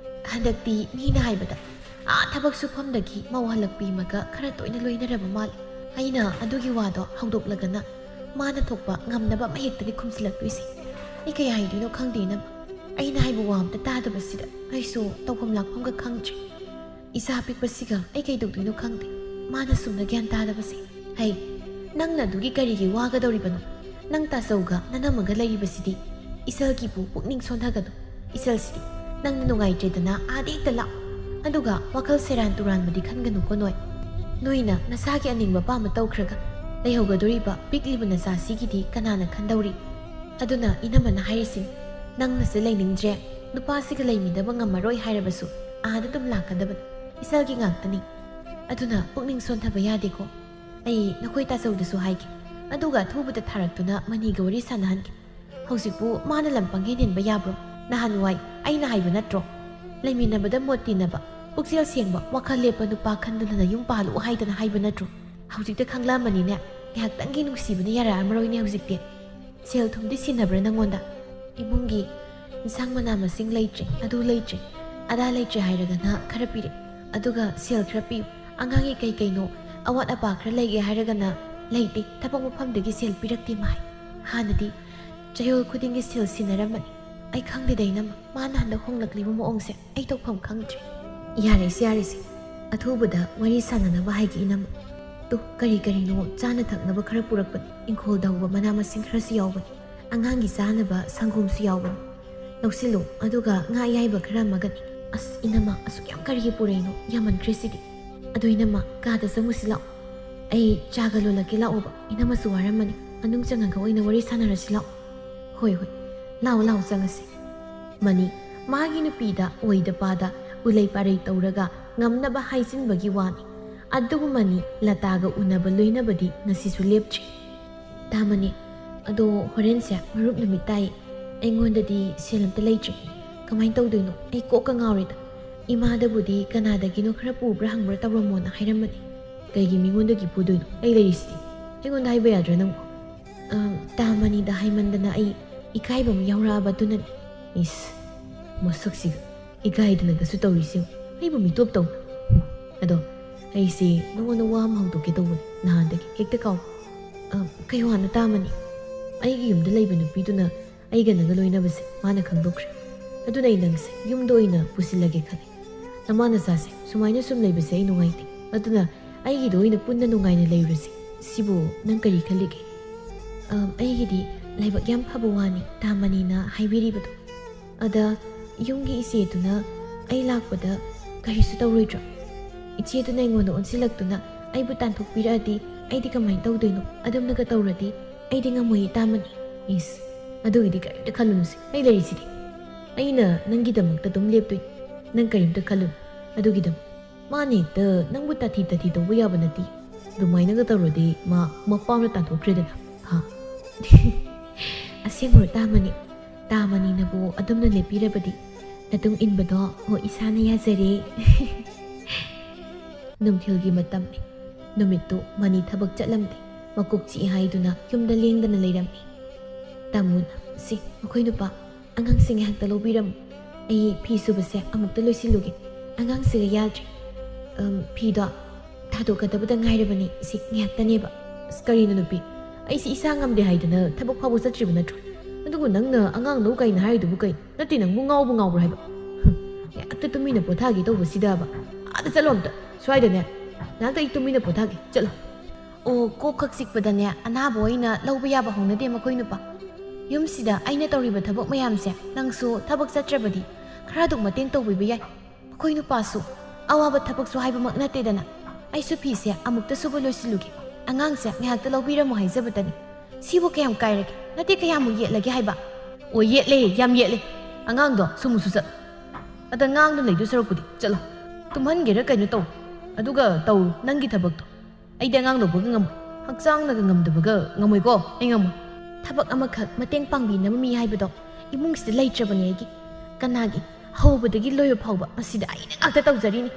ꯍꯟꯗꯛꯇꯤ ꯃꯤꯅ ꯍꯥꯏꯕꯗ ꯑꯥ ꯊꯕꯛ ꯁꯨꯐꯝꯗꯒꯤ ꯃꯧ ꯍꯜꯂꯛꯄꯤꯃꯒ ꯈꯔ ꯇꯣꯏꯅ ꯂꯣꯏꯅꯔꯕ ꯃꯥꯜꯂꯦ꯫ ꯑꯩꯅ ꯑꯗꯨꯒꯤ ꯋꯥꯗꯣ ꯍꯧꯗꯣꯛꯂꯒꯅ ꯃꯥꯅ ꯊꯣꯛꯄ ꯉꯝꯅꯕ ꯃꯍꯦꯛꯇꯅꯤ ꯈꯨꯝꯖꯤꯜꯂꯛꯇꯣꯏꯁꯦ꯫ ꯑꯩ ꯀꯩ ꯍꯥꯏꯗꯣꯏꯅꯣ ꯈꯪꯗꯦ ꯏꯅꯝꯃ꯫ ꯑꯩꯅ ꯍꯥꯏꯕ ꯋꯥ ꯑꯝꯇ ꯇꯥꯗꯕꯁꯤꯗ ꯑꯩꯁꯨ ꯇꯧꯐꯝ ꯂꯥꯛꯐꯝꯒ ꯈꯪꯗ꯭ꯔꯦ꯫ ꯏꯆꯥ ꯄꯤꯛꯄꯁꯤꯒ ꯑꯩ ꯀꯩꯗꯧꯗꯣꯏꯅꯣ ꯈꯪꯗꯦ꯫ ꯃꯥꯅ ꯁꯨꯝꯅ ꯒ꯭ꯌꯥꯟ ꯇꯥꯗꯕꯁꯦ꯫ ꯍꯩ, ꯅꯪꯅ ꯑꯗꯨꯒꯤ ꯀꯔꯤꯒꯤ ꯋꯥꯒꯗꯧꯔꯤꯕꯅꯣ? ꯅꯪ ꯇꯥꯆꯧꯒ ꯅꯅꯝꯃꯒ ꯂꯩꯔꯤꯕꯁꯤꯗꯤ꯫ ꯏꯆꯜꯒꯤꯕꯨ ꯄꯨꯛꯅꯤꯡ ꯁꯣꯟꯊꯒꯅꯨ꯫ ꯏꯆꯜꯁꯤꯗꯤ ꯅꯪꯅ ꯅꯨꯡꯉꯥꯏꯇ꯭ꯔꯦꯗꯅ ꯑꯥꯗ ꯍꯦꯛꯇ ꯂꯥꯛꯑꯣ꯫ ꯑꯗꯨꯒ ꯋꯥꯈꯜ ꯁꯦꯔꯥꯟ ꯇꯨꯔꯥꯟꯕꯗꯤ ꯈꯟꯒꯅꯨꯀꯣ ꯅꯣꯏ꯫ ꯅꯣꯏꯅ ꯅꯁꯥꯒꯤ ꯑꯅꯤꯡꯕ ꯑꯄꯥꯝꯕ ꯇꯧꯈ꯭ꯔꯒ ꯂꯩꯍꯧꯒꯗꯧꯔꯤꯕ ꯄꯤꯛꯂꯤꯕ ꯅꯆꯥꯁꯤꯒꯤꯗꯤ ꯀꯅꯥꯅ ꯈꯟꯗꯧꯔꯤ? ꯑꯗꯨꯅ ꯏꯅꯝꯃꯅ ꯍꯥꯏꯔꯤꯁꯤꯅꯤ, ꯅꯪꯅꯁꯨ ꯂꯩꯅꯤꯡꯗ꯭ꯔꯦ, ꯅꯨꯄꯥꯁꯤꯒ ꯂꯩꯃꯤꯟꯅꯕ ꯉꯝꯃꯔꯣꯏ ꯍꯥꯏꯔꯕꯁꯨ ꯑꯥꯗ ꯑꯗꯨꯝ ꯂꯥꯛꯀꯗꯕꯅꯤ꯫ ꯏꯆꯜꯒꯤ ꯉꯥꯛꯇꯅꯤ꯫ ꯑꯗꯨꯅ ꯄꯨꯛꯅꯤꯡ ꯁꯣꯟꯊꯕ ꯌꯥꯗꯦꯀꯣ꯫ ꯑꯩ ꯅꯈꯣꯏ ꯇꯥꯆꯧꯗꯁꯨ ꯍꯥꯏꯒꯦ꯫ ꯑꯗꯨꯒ ꯑꯊꯨꯕꯗ ꯊꯥꯔꯛꯇꯨꯅ ꯃꯅꯤꯒ ꯋꯥꯔꯤ ꯁꯥꯟꯅꯍꯟꯒꯦ꯫ ꯍꯧꯖꯤꯛꯄꯨ ꯃꯥꯅ ꯂꯝ ꯄꯪꯍꯦꯟ ꯍꯦꯟꯕ ꯌꯥꯕ꯭ꯔꯣ? ꯅꯍꯥꯟꯋꯥꯏ ꯑꯩꯅ ꯍꯥꯏꯕ ꯅꯠꯇ꯭ꯔꯣ? ꯂꯩꯃꯤꯟꯅꯕꯗ ꯃꯣꯠ ꯇꯤꯟꯅꯕ, ꯄꯨꯛꯆꯦꯜ ꯁꯦꯡꯕ, ꯋꯥꯈꯜ ꯂꯦꯞꯄ ꯅꯨꯄꯥ ꯈꯟꯗꯨꯅ ꯅꯌꯨꯝ ꯄꯥꯜꯂꯨ ꯍꯥꯏꯗꯅ ꯍꯥꯏꯕ ꯅꯠꯇ꯭ꯔꯣ? ꯍꯧꯖꯤꯛꯇ ꯈꯪꯂꯛꯑꯃꯅꯤꯅꯦ, ꯉꯥꯏꯍꯥꯛꯇꯪꯒꯤ ꯅꯨꯡꯁꯤꯕꯅ ꯌꯥꯔꯛꯑꯝꯃꯔꯣꯏꯅꯦ ꯍꯧꯖꯤꯛꯇꯤ꯫ ꯁꯦꯜ ꯊꯨꯝꯗꯤ ꯁꯤꯟꯅꯕ꯭ꯔꯥ ꯅꯪꯉꯣꯟꯗ? ꯏꯃꯨꯡꯒꯤ ꯏꯟꯁꯥꯡ ꯃꯅꯥ ꯃꯁꯤꯡ ꯂꯩꯇ꯭ꯔꯦ, ꯑꯗꯨ ꯂꯩꯇ꯭ꯔꯦ, ꯑꯗꯥ ꯂꯩꯇ꯭ꯔꯦ ꯍꯥꯏꯔꯒꯅ ꯈꯔ ꯄꯤꯔꯦ, ꯑꯗꯨꯒ ꯁꯦꯜ ꯈꯔ ꯄꯤꯌꯨ, ꯑꯉꯥꯡꯒꯤ ꯀꯩ ꯀꯩꯅꯣ ꯑꯋꯥꯠ ꯑꯄꯥ ꯈꯔ ꯂꯩꯒꯦ ꯍꯥꯏꯔꯒꯅ ꯂꯩꯇꯦ, ꯊꯕꯛ ꯃꯐꯝꯗꯒꯤ ꯁꯦꯜ ꯄꯤꯔꯛꯇꯦ ꯃꯥꯏ꯫ ꯍꯥꯟꯅꯗꯤ ꯆꯌꯣꯜ ꯈꯨꯗꯤꯡꯒꯤ ꯁꯦꯜ ꯁꯤꯟꯅꯔꯝꯕꯅꯤ꯫ ꯑꯩ ꯈꯪꯗꯦꯗ ꯏꯅꯝꯃ, ꯃꯥꯅ ꯍꯟꯗꯛ ꯍꯣꯡꯂꯛꯂꯤꯕ ꯃꯑꯣꯡꯁꯦ ꯑꯩ ꯇꯧꯐꯝ ꯈꯪꯗ꯭ꯔꯦ꯫ ꯌꯥꯔꯦꯁꯦ, ꯌꯥꯔꯦꯁꯦ, ꯑꯊꯨꯕꯗ ꯋꯥꯔꯤ ꯁꯥꯟꯅꯅꯕ ꯍꯥꯏꯒꯦ ꯏꯅꯝꯃ꯫ ꯇꯨ, ꯀꯔꯤ ꯀꯔꯤꯅꯣ ꯆꯥꯅ ꯊꯛꯅꯕ ꯈꯔ ꯄꯨꯔꯛꯄꯅꯤ, ꯏꯪꯈꯣꯜꯗ ꯍꯧꯕ ꯃꯅꯥ ꯃꯁꯤꯡ ꯈꯔꯁꯨ ꯌꯥꯎꯕꯅꯤ, ꯑꯉꯥꯡꯒꯤ ꯆꯥꯅꯕ ꯁꯪꯒꯣꯝꯁꯨ ꯌꯥꯎꯕꯅꯤ꯫ ꯂꯧꯁꯤꯜꯂꯨ, ꯑꯗꯨꯒ ꯉꯥ ꯑꯌꯥꯏꯕ ꯈꯔ ꯑꯃꯒꯅꯤ꯫ ꯑꯁ ꯏꯅꯝꯃ, ꯑꯁꯨꯛ ꯌꯥꯝ ꯀꯔꯤꯒꯤ ꯄꯨꯔꯛꯏꯅꯣ? ꯌꯥꯝꯃꯟꯈ꯭ꯔꯦ ꯁꯤꯗꯤ꯫ ꯑꯗꯣ ꯏꯅꯝꯃ, ꯀꯥꯗ ꯆꯪꯉꯨꯁꯤ ꯂꯥꯛꯑꯣ꯫ ꯑꯩ ꯆꯥꯒ ꯂꯣꯜꯂꯛꯀꯦ ꯂꯥꯛꯑꯣꯕ, ꯏꯅꯝꯃꯁꯨ ꯋꯥꯔꯝꯃꯅꯤ, ꯃꯅꯨꯡ ꯆꯪꯉꯒ ꯑꯣꯏꯅ ꯋꯥꯔꯤ ꯁꯥꯟꯅꯔꯁꯤ ꯂꯥꯛꯑꯣ꯫ ꯍꯣꯏ ꯍꯣꯏ, ꯂꯥꯛꯑꯣ ꯂꯥꯛꯑꯣ ꯆꯪꯉꯁꯤ꯫ ꯃꯅꯤ, ꯃꯥꯒꯤ ꯅꯨꯄꯤꯗ ꯑꯣꯏꯗ ꯄꯥꯗ ꯎꯂꯩ ꯄꯥꯔꯩ ꯇꯧꯔꯒ ꯉꯝꯅꯕ ꯍꯥꯏꯖꯤꯟꯕꯒꯤ ꯋꯥꯅꯤ꯫ ꯑꯗꯨꯕꯨ ꯃꯅꯤ, ꯂꯇꯥꯒ ꯎꯅꯕ ꯂꯣꯏꯅꯕꯗꯤ ꯉꯁꯤꯁꯨ ꯂꯦꯞꯇ꯭ꯔꯤ꯫ ꯇꯥꯃꯅꯤ, ꯑꯗꯣ ꯍꯣꯔꯦꯟꯁꯦ ꯃꯔꯨꯞ ꯅꯨꯃꯤꯠ ꯇꯥꯏ꯫ ꯑꯩꯉꯣꯟꯗꯗꯤ ꯁꯦꯜ ꯑꯝꯇ ꯂꯩꯇ꯭ꯔꯤ꯫ ꯀꯃꯥꯏꯅ ꯇꯧꯗꯣꯏꯅꯣ? ꯑꯩ ꯀꯣꯛꯀ ꯉꯥꯎꯔꯦꯗ꯫ ꯏꯃꯥꯗꯕꯨꯗꯤ ꯀꯅꯥꯗꯒꯤꯅꯣ ꯈꯔ ꯄꯨꯕ꯭ꯔꯥ ꯍꯪꯕ꯭ꯔꯥ ꯇꯧꯔꯝꯃꯣꯅ ꯍꯥꯏꯔꯝꯕꯅꯤ꯫ ꯀꯩꯒꯤ ꯃꯤꯉꯣꯟꯗꯒꯤ ꯄꯨꯗꯣꯏꯅꯣ? ꯑꯩ ꯂꯩꯔꯤꯁꯤꯗꯤ꯫ ꯑꯩꯉꯣꯟꯗ ꯍꯥꯏꯕ ꯌꯥꯗ꯭ꯔꯥ ꯅꯪꯕꯨ? ꯑ, ꯇꯥ ꯃꯅꯤꯗ ꯍꯥꯏꯃꯟꯗꯅ ꯑꯩ ꯏꯀꯥꯏꯕ ꯑꯃ ꯌꯥꯎꯔꯛꯑꯕ, ꯑꯗꯨꯅꯅꯤ꯫ ꯏꯁ, ꯃꯁꯛꯁꯤꯒ ꯏꯀꯥꯏꯗꯅꯒꯁꯨ ꯇꯧꯔꯤꯁꯤ꯫ ꯑꯩꯕꯨ ꯃꯤꯇꯣꯞ ꯇꯧ꯫ ꯎꯝ, ꯑꯗꯣ ꯑꯩꯁꯦ ꯅꯉꯣꯟꯗ ꯋꯥ ꯑꯃ ꯍꯧꯗꯣꯛꯀꯦ ꯇꯧꯕꯅꯤ ꯅꯍꯥꯟꯗꯒꯤ꯫ ꯍꯦꯛꯇ ꯀꯥꯎ꯫ ꯑ, ꯀꯩ ꯋꯥꯅꯣ ꯇꯥ ꯃꯅꯤ? ꯑꯩꯒꯤ ꯌꯨꯝꯗ ꯂꯩꯕ ꯅꯨꯄꯤꯗꯨꯅ ꯑꯩꯒ ꯅꯪꯒ ꯂꯣꯏꯅꯕꯁꯦ ꯃꯥꯅ ꯈꯪꯗꯣꯛꯈ꯭ꯔꯦ꯫ ꯑꯗꯨꯅ ꯑꯩ ꯅꯪꯁꯦ ꯌꯨꯝꯗ ꯑꯣꯏꯅ ꯄꯨꯁꯤꯜꯂꯒꯦ ꯈꯜꯂꯦ꯫ ꯅꯃꯥ ꯅꯆꯥꯁꯦ ꯁꯨꯃꯥꯏꯅ ꯁꯨꯝ ꯂꯩꯕꯁꯦ ꯑꯩ ꯅꯨꯡꯉꯥꯏꯇꯦ꯫ ꯑꯗꯨꯅ ꯑꯩꯒꯤꯗ ꯑꯣꯏꯅ ꯄꯨꯟꯅ ꯅꯨꯡꯉꯥꯏꯅ ꯂꯩꯔꯨꯔꯁꯤ꯫ ꯁꯤꯕꯨ ꯅꯪ ꯀꯔꯤ ꯈꯜꯂꯤꯒꯦ? ꯑꯝ, ꯑꯩꯒꯤꯗꯤ ꯂꯥꯏꯕꯛ ꯌꯥꯝ ꯐꯕ ꯋꯥꯅꯤ ꯇꯥ ꯃꯅꯤꯅ ꯍꯥꯏꯕꯤꯔꯤꯕꯗꯣ꯫ ꯑꯗ ꯌꯨꯝꯒꯤ ꯏꯆꯦꯗꯨꯅ ꯑꯩ ꯂꯥꯛꯄꯗ ꯀꯔꯤꯁꯨ ꯇꯧꯔꯣꯏꯗ꯭ꯔꯣ? ꯏꯆꯦꯗꯨꯅ ꯑꯩꯉꯣꯟꯗ ꯑꯣꯟꯁꯤꯜꯂꯛꯇꯨꯅ ꯑꯩꯕꯨ ꯇꯥꯟꯊꯣꯛꯄꯤꯔꯛꯑꯗꯤ ꯑꯩꯗꯤ ꯀꯃꯥꯏꯅ ꯇꯧꯗꯣꯏꯅꯣ? ꯑꯗꯨꯝꯅꯒ ꯇꯧꯔꯗꯤ ꯑꯩꯗꯤ ꯉꯝꯃꯣꯏꯌꯦ ꯇꯥ ꯃꯅꯤ꯫ ꯏꯁ, ꯑꯗꯨꯒꯤꯗꯤ ꯀꯔꯤꯝꯇ ꯈꯜꯂꯨꯅꯨꯁꯦ, ꯑꯩ ꯂꯩꯔꯤꯁꯤꯗꯤ꯫ ꯑꯩꯅ ꯅꯪꯒꯤꯗꯃꯛꯇ ꯑꯗꯨꯝ ꯂꯦꯞꯇꯣꯏꯅꯤ꯫ ꯅꯪ ꯀꯔꯤꯝꯇ ꯈꯜꯂꯨꯅꯨ ꯑꯗꯨꯒꯤꯗꯃꯛ꯫ ꯃꯥꯅ ꯍꯦꯛꯇ ꯅꯪꯕꯨ ꯇꯥꯊꯤ ꯇꯥꯊꯤ ꯇꯧꯕ ꯌꯥꯕ ꯅꯠꯇꯦ꯫ ꯑꯗꯨꯃꯥꯏꯅꯒ ꯇꯧꯔꯗꯤ ꯃꯥ ꯃꯄꯥꯝꯅ ꯇꯥꯟꯊꯣꯛꯈ꯭ꯔꯦꯗꯅ꯫ ꯍꯥ? ꯑꯁꯦꯡꯕꯔꯣ ꯇꯥ ꯃꯅꯤ? ꯇꯥ ꯃꯅꯤꯅꯕꯨ ꯑꯗꯨꯝꯅ ꯂꯦꯞꯄꯤꯔꯕꯗꯤ ꯅꯇꯨꯡ ꯏꯟꯕꯗꯣ ꯍꯣ ꯏꯁꯥꯅ ꯌꯥꯖꯔꯦ꯫ ꯅꯨꯡꯊꯤꯜꯒꯤ ꯃꯇꯝꯅꯤ꯫ ꯅꯨꯃꯤꯠꯇꯨ ꯃꯅꯤ ꯊꯕꯛ ꯆꯠꯂꯝꯗꯦ꯫ ꯃꯀꯣꯛ ꯆꯤꯛꯏ ꯍꯥꯏꯗꯨꯅ ꯌꯨꯝꯗ ꯂꯦꯡꯗꯅ ꯂꯩꯔꯝꯃꯤ꯫ ꯇꯥꯃꯣꯅ, "ꯁꯤ, ꯃꯈꯣꯏ ꯅꯨꯄꯥ, ꯑꯉꯥꯡꯁꯤꯡ ꯉꯥꯏꯍꯥꯛꯇ ꯂꯧꯕꯤꯔꯝꯃꯨ꯫ ꯑꯩ ꯐꯤ ꯁꯨꯕꯁꯦ ꯑꯃꯨꯛꯇ ꯂꯣꯏꯁꯤꯜꯂꯨꯒꯦ꯫ ꯑꯉꯥꯡꯁꯤꯒ ꯌꯥꯗ꯭ꯔꯦ꯫ ꯑꯝ, ꯐꯤꯗꯣ ꯊꯥꯗꯣꯛꯀꯗꯕꯗ ꯉꯥꯏꯔꯕꯅꯤ꯫ ꯁꯤ ꯉꯥꯏꯍꯥꯛꯇꯅꯦꯕ꯫" "ꯑꯁ, ꯀꯔꯤꯅꯣ ꯅꯨꯄꯤ? ꯑꯩꯁꯤ ꯏꯁꯥ ꯉꯝꯗꯦ ꯍꯥꯏꯗꯅ ꯊꯕꯛ ꯐꯥꯎꯕ ꯆꯠꯇ꯭ꯔꯤꯕ ꯅꯠꯇ꯭ꯔꯣ? ꯑꯗꯨꯕꯨ ꯅꯪꯅ ꯑꯉꯥꯡ ꯂꯧ ꯀꯥꯏꯅ ꯍꯥꯏꯔꯤꯗꯨꯕꯨ ꯀꯩꯅꯣ? ꯅꯠꯇꯦ, ꯅꯪꯕꯨ ꯉꯥꯎꯕ ꯉꯥꯎꯕ꯭ꯔꯥ ꯍꯥꯏꯕ? ꯍꯨꯝ, ꯉꯥꯏꯍꯥꯛꯇ ꯇꯨꯃꯤꯟꯅ ꯄꯣꯊꯥꯒꯦ ꯇꯧꯕꯁꯤꯗꯕ꯫ ꯑꯥꯗ ꯆꯠꯂꯣ ꯑꯝꯇ꯫ ꯁ꯭ꯋꯥꯏꯗꯅꯦ꯫ ꯉꯥꯏꯍꯥꯛꯇ ꯑꯩ ꯇꯨꯃꯤꯟꯅ ꯄꯣꯊꯥꯒꯦ꯫ ꯆꯠꯂꯣ꯫" "ꯑꯣ, ꯀꯣꯛ ꯈꯛ ꯆꯤꯛꯄꯗꯅꯦ ꯑꯅꯥꯕ ꯑꯣꯏꯅ ꯂꯧꯕ ꯌꯥꯕ ꯍꯧꯅꯗꯦ ꯃꯈꯣꯏ ꯅꯨꯄꯥ꯫ ꯌꯨꯝꯁꯤꯗ ꯑꯩꯅ ꯇꯧꯔꯤꯕ ꯊꯕꯛ ꯃꯌꯥꯝꯁꯦ ꯅꯪꯁꯨ ꯊꯕꯛ ꯆꯠꯇ꯭ꯔꯕꯗꯤ ꯈꯔ ꯑꯗꯨꯝ ꯃꯇꯦꯡ ꯇꯧꯕꯤꯕ ꯌꯥꯏ꯫ ꯃꯈꯣꯏ ꯅꯨꯄꯥꯁꯨ ꯑꯋꯥꯕ ꯊꯕꯛꯁꯨ ꯍꯥꯏꯕꯃꯛ ꯅꯠꯇꯦꯗꯅ꯫ ꯑꯩꯁꯨ ꯐꯤꯁꯦ ꯑꯃꯨꯛꯇ ꯁꯨꯕ ꯂꯣꯏꯁꯤꯜꯂꯨꯒꯦ꯫ ꯑꯉꯥꯡꯁꯦ ꯉꯥꯏꯍꯥꯛꯇ ꯂꯧꯕꯤꯔꯝꯃꯣ ꯍꯥꯏꯖꯕꯇꯅꯤ꯫ ꯁꯤꯕꯨ ꯀꯌꯥꯝ ꯀꯥꯏꯔꯒꯦ? ꯅꯠꯇꯦ, ꯀꯌꯥꯃꯨꯛ ꯌꯦꯠꯂꯒꯦ ꯍꯥꯏꯕ?" "ꯑꯣ, ꯌꯦꯠꯂꯦ, ꯌꯥꯝ ꯌꯦꯠꯂꯦ꯫ ꯑꯉꯥꯡꯗꯣ ꯁꯨꯝ ꯁꯨꯆꯠ꯫ ꯑꯗ ꯉꯥꯡꯗꯨꯅ ꯂꯩꯗꯣꯏ ꯁꯔꯨꯛꯄꯨꯗꯤ ꯆꯠꯂꯣ꯫ ꯇꯨꯝꯍꯟꯒꯦꯔꯥ ꯀꯩꯅꯣ ꯇꯧ꯫ ꯑꯗꯨꯒ ꯇꯧꯔꯨ ꯅꯪꯒꯤ ꯊꯕꯛꯇꯣ꯫ ꯑꯩꯗꯤ ꯑꯉꯥꯡ ꯂꯧꯕꯒ ꯉꯝꯃꯣꯏ꯫ ꯍꯛꯆꯥꯡꯅꯒ ꯉꯝꯗꯕꯒ ꯉꯝꯃꯣꯏꯀꯣ꯫ ꯑꯩ ꯉꯝꯃꯣꯏ꯫" ꯊꯕꯛ ꯑꯃꯈꯛ ꯃꯇꯦꯡ ꯄꯥꯡꯕꯤꯅꯕ ꯃꯤ ꯍꯥꯏꯕꯗꯣ ꯏꯃꯨꯡꯁꯤꯗ ꯂꯩꯇ꯭ꯔꯕꯅꯦ ꯑꯩꯒꯤ꯫ ꯀꯅꯥꯒꯤ? ꯍꯧꯕꯗꯒꯤ ꯂꯣꯏꯕ ꯐꯥꯎꯕ ꯃꯁꯤꯗ ꯑꯩꯅ ꯉꯥꯛꯇ ꯇꯧꯖꯔꯤꯅꯤ꯫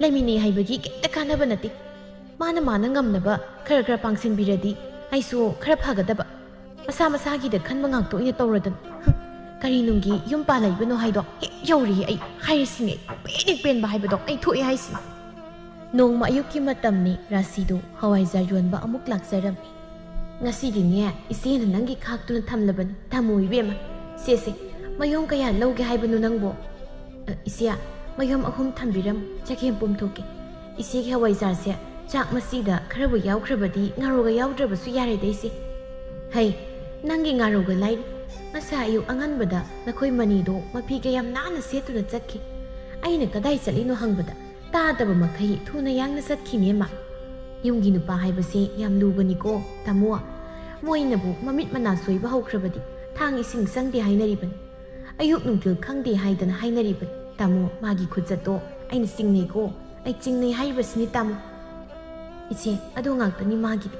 ꯂꯩꯃꯤꯟꯅꯩ ꯍꯥꯏꯕꯒꯤ ꯀꯩꯝꯇ ꯀꯥꯟꯅꯕ ꯅꯠꯇꯦ꯫ ꯃꯥꯅ ꯃꯥꯅ ꯉꯝꯅꯕ ꯈꯔ ꯈꯔ ꯄꯥꯡꯁꯤꯟꯕꯤꯔꯗꯤ ꯑꯩꯁꯨ ꯈꯔ ꯐꯒꯗꯕ꯫ ꯃꯁꯥ ꯃꯁꯥꯒꯤꯗ ꯈꯟꯕ ꯉꯥꯛꯇ ꯑꯣꯏꯅ ꯇꯧꯔꯗꯅ꯫ ꯍꯨꯝ, ꯀꯔꯤ ꯅꯨꯡꯒꯤ ꯌꯨꯝ ꯄꯥꯜꯂꯛꯏꯕꯅꯣ ꯍꯥꯏꯗꯣ ꯍꯦꯛ ꯌꯧꯔꯤꯌꯦ꯫ ꯑꯩ ꯍꯥꯏꯔꯤꯁꯤꯅꯦ, ꯄꯦꯟ ꯍꯦꯛ ꯄꯦꯟꯕ ꯍꯥꯏꯕꯗꯣ ꯑꯩ ꯊꯣꯛꯑꯦ ꯍꯥꯏꯁꯤꯅꯦ꯫ ꯅꯣꯡꯃ ꯑꯌꯨꯛꯀꯤ ꯃꯇꯝꯅꯤ꯫ ꯔꯥꯁꯤꯗꯨ ꯍꯋꯥꯏꯖꯥꯔ ꯌꯣꯟꯕ ꯑꯃꯨꯛ ꯂꯥꯛꯆꯔꯝꯃꯤ꯫ "ꯉꯁꯤꯗꯤꯅꯦ, ꯏꯆꯦꯅ ꯅꯪꯒꯤ ꯈꯥꯛꯇꯨꯅ ꯊꯝꯂꯕꯅꯤ, ꯇꯥꯃꯣ ꯏꯕꯦꯝꯃ꯫ ꯁꯦ, ꯁꯦ, ꯃꯌꯣꯝ ꯀꯌꯥ ꯂꯧꯒꯦ ꯍꯥꯏꯕꯅꯣ ꯅꯪꯕꯣ?" "ꯑ, ꯏꯆꯦ, ꯃꯌꯣꯝ ꯑꯍꯨꯝ ꯊꯝꯕꯤꯔꯝꯃꯨ, ꯆꯒꯦꯝ ꯄꯣꯝꯊꯣꯛꯀꯦ꯫ ꯏꯆꯦꯒꯤ ꯍꯋꯥꯏꯖꯥꯔꯁꯦ ꯆꯥꯛ ꯃꯆꯤꯗ ꯈꯔꯕꯨ ꯌꯥꯎꯈ꯭ꯔꯕꯗꯤ ꯉꯥꯔꯧꯒ ꯌꯥꯎꯗ꯭ꯔꯕꯁꯨ ꯌꯥꯔꯦꯗ ꯏꯆꯦ꯫ ꯍꯩ, ꯅꯪꯒꯤ ꯉꯥꯔꯧꯒ ꯂꯥꯏꯔꯤ꯫ ꯉꯁꯥꯏ ꯑꯌꯨꯛ ꯑꯉꯟꯕꯗ ꯅꯈꯣꯏ ꯃꯅꯤꯗꯣ ꯃꯐꯤ ꯀꯌꯥꯝ ꯅꯥꯟꯅ ꯁꯦꯠꯇꯨꯅ ꯆꯠꯈꯤ꯫ ꯑꯩꯅ ꯀꯗꯥꯏ ꯆꯠꯂꯤꯅꯣ ꯍꯪꯕꯗ ꯇꯥꯗꯕ ꯃꯈꯩ ꯊꯨꯅ ꯌꯥꯡꯅ ꯆꯠꯈꯤꯅꯦ ꯃꯥ꯫ ꯌꯨꯝꯒꯤ ꯅꯨꯄꯥ ꯍꯥꯏꯕꯁꯦ ꯌꯥꯝ ꯂꯨꯕꯅꯤꯀꯣ, ꯇꯥꯃꯣ꯫ ꯃꯣꯏꯅꯕꯨ ꯃꯃꯤꯠ ꯃꯅꯥ ꯁꯣꯏꯕ ꯍꯧꯈ꯭ꯔꯕꯗꯤ ꯊꯥꯡ ꯏꯁꯤꯡ ꯆꯪꯗꯦ ꯍꯥꯏꯅꯔꯤꯕꯅꯤ꯫ ꯑꯌꯨꯛ ꯅꯨꯡꯊꯤꯜ ꯈꯪꯗꯦ ꯍꯥꯏꯗꯅ ꯍꯥꯏꯅꯔꯤꯕꯅꯤ꯫ ꯇꯥꯃꯣ, ꯃꯥꯒꯤ ꯈꯨꯆꯠꯇꯣ ꯑꯩꯅ ꯆꯤꯡꯅꯩꯀꯣ꯫ ꯑꯩ ꯆꯤꯡꯅꯩ ꯍꯥꯏꯔꯤꯕꯁꯤꯅꯤ, ꯇꯥꯃꯣ꯫ ꯏꯆꯦ, ꯑꯗꯨ ꯉꯥꯛꯇꯅꯤ ꯃꯥꯒꯤꯗꯤ꯫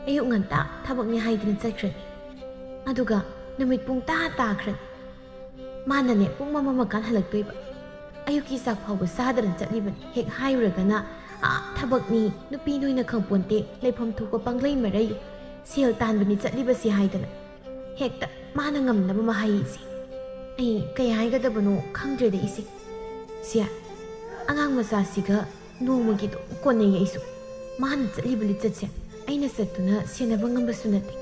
ꯑꯌꯨꯛ ꯉꯟꯇꯥ ꯊꯕꯛꯅꯤ ꯍꯥꯏꯗꯅ ꯆꯠꯈ꯭ꯔꯅꯤ꯫ ꯑꯗꯨꯒ ꯅꯨꯃꯤꯠ ꯄꯨꯡ ꯇꯥ ꯇꯥꯈ꯭ꯔꯅꯤ꯫ ꯃꯥꯅꯅꯦ ꯄꯨꯡ ꯃꯝꯃꯝꯃꯀꯥꯟ ꯍꯜꯂꯛꯇꯣꯏꯕ꯫ ꯑꯌꯨꯛꯀꯤ ꯆꯥꯛ ꯐꯥꯎꯕ ꯆꯥꯗꯅ ꯆꯠꯂꯤꯕꯅꯤ꯫ ꯍꯦꯛ ꯍꯥꯏꯔꯨꯔꯒꯅ, "ꯑꯥ, ꯊꯕꯛꯅꯤ, ꯅꯨꯄꯤ ꯅꯣꯏꯅ ꯈꯪꯄꯣꯟꯇꯦ, ꯂꯩꯐꯝ ꯊꯣꯛꯄ ꯄꯪꯂꯩ ꯃꯔꯩ, ꯁꯦꯜ ꯇꯥꯟꯕꯅꯤ ꯆꯠꯂꯤꯕꯁꯤ" ꯍꯥꯏꯗꯅ꯫ ꯍꯦꯛꯇ ꯃꯥꯅ ꯉꯝꯅꯕ ꯃꯍꯩꯁꯦ꯫ ꯑꯩ ꯀꯩ ꯍꯥꯏꯒꯗꯕꯅꯣ ꯈꯪꯗ꯭ꯔꯦꯗ ꯏꯆꯦ꯫ ꯁꯦ, ꯑꯉꯥꯡ ꯃꯆꯥꯁꯤꯒ ꯅꯣꯡꯃꯒꯤ ꯑꯗꯨꯝ ꯀꯣꯟꯅꯩ ꯑꯩꯁꯨ꯫ ꯃꯥꯅ ꯆꯠꯂꯤꯕ ꯂꯤꯆꯠꯁꯦ ꯑꯩꯅ ꯆꯠꯇꯨꯅ ꯁꯦꯟꯅꯕ ꯉꯝꯕꯁꯨ ꯅꯠꯇꯦ꯫